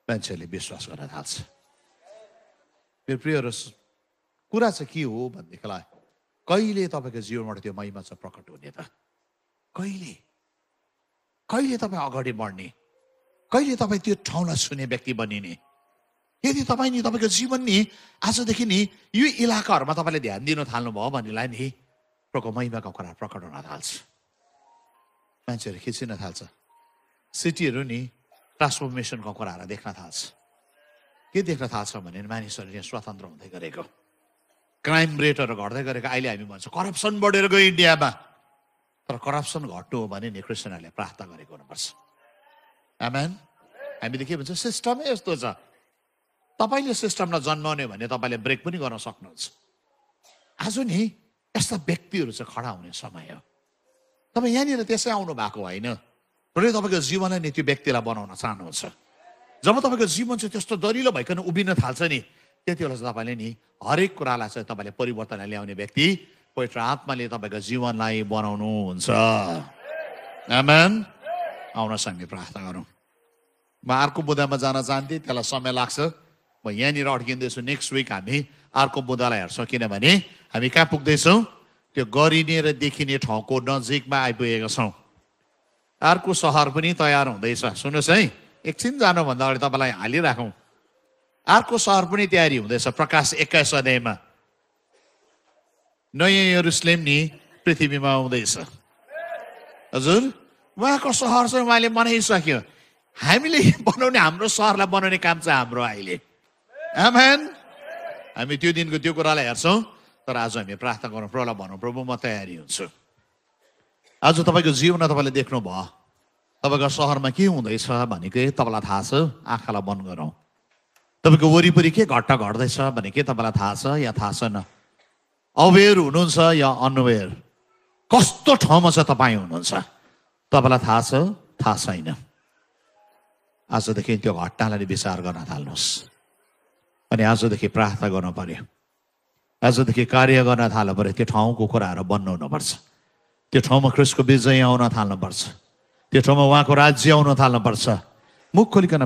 मान्छेहरूले विश्वास गर्न थाल्छ मेरो प्रियहरू कुरा चाहिँ के हो भनेदेखिलाई कहिले तपाईँको जीवनबाट त्यो महिमा चाहिँ प्रकट हुने त कहिले कहिले तपाईँ अगाडि बढ्ने कहिले तपाईँ त्यो ठाउँलाई छुने व्यक्ति बनिने यदि तपाईँ नि तपाईँको जीवन नि आजदेखि नि यो इलाकाहरूमा तपाईँले ध्यान दिन थाल्नुभयो भनेलाई नि प्रभुको महिमाको कुरा प्रकट हुन थाल्छ मान्छेहरू खिचिन थाल्छ सिटीहरू नि ट्रान्सफर्मेसनको कुराहरू देख्न थाल्छ के देख्न थाल्छ भने मानिसहरूले स्वतन्त्र हुँदै गरेको क्राइम रेटहरू घट्दै गरेको अहिले हामी भन्छ करप्सन बढेर गयो इन्डियामा तर करप्सन घट्नु हो भने नि क्रिस्चियनहरूले प्रार्थना गरेको हुनुपर्छ आमेन हामीले के भन्छ सिस्टमै यस्तो छ तपाईँले सिस्टमलाई जन्माउने भने तपाईँले ब्रेक पनि गर्न सक्नुहुन्छ आज नि यस्ता व्यक्तिहरू चाहिँ खडा हुने समय हो तपाईँ यहाँनिर त्यसै आउनु भएको होइन र तपाईँको जीवनलाई नि त्यो व्यक्तिलाई बनाउन चाहनुहुन्छ जब तपाईँको जीवन चाहिँ त्यस्तो दरिलो भइकन उभिन थाल्छ नि त्यति बेला चाहिँ तपाईँले नि हरेक कुरालाई चाहिँ तपाईँले परिवर्तन ल्याउने व्यक्ति पवित्र आत्माले तपाईँको जीवनलाई बनाउनुहुन्छ आमेन आउनुहोस् हामी प्रार्थना गरौँ म अर्को बुदामा जान चाहन्थेँ त्यसलाई समय लाग्छ म यहाँनिर अड्किँदैछु नेक्स्ट विक हामी अर्को बुदालाई हेर्छौँ किनभने हामी कहाँ पुग्दैछौँ त्यो गरिने र देखिने ठाउँको नजिकमा आइपुगेका छौँ अर्को सहर पनि तयार हुँदैछ सुन्नुहोस् है एकछिन जानुभन्दा अगाडि तपाईँलाई हालिराखौँ अर्को सहर पनि तयारी हुँदैछ प्रकाश 21 अध्यायमा नयाँ यरुसलेम नि पृथ्वीमा आउँदैछ हजुर उहाँको सहर चाहिँ उहाँले बनाइसक्यो हामीले बनाउने हाम्रो सहरलाई बनाउने काम चाहिँ हाम्रो अहिले आमेन हामी त्यो दिनको त्यो कुरालाई हेर्छौँ तर आज हामी प्रार्थना गरौँ प्रभुलाई भनौँ प्रभु म तयारी हुन्छु आज तपाईँको जीवनमा तपाईँले देख्नुभयो तपाईँको सहरमा के हुँदैछ भनेको तपाईँलाई थाहा छ आँखालाई बन्द गरौँ तपाईँको वरिपरि के घटना घट्दैछ भने के तपाईँलाई थाहा छ या थाहा छैन अवेर हुनुहुन्छ या अनवेर कस्तो ठाउँमा चाहिँ तपाईँ हुनुहुन्छ तपाईँलाई थाहा छ थाहा छैन आजदेखि त्यो घटनालाई विचार गर्न थाल्नुहोस् अनि आजदेखि प्रार्थना गर्न पर्यो, आजदेखि कार्य गर्न थाल्नु पर्यो। त्यो ठाउँको कुराहरू बन्नु हुनुपर्छ, त्यो ठाउँमा ख्रिस्टको विजय आउन थाल्नुपर्छ, त्यो ठाउँमा उहाँको राज्य आउन थाल्नुपर्छ। मुख खोलिकन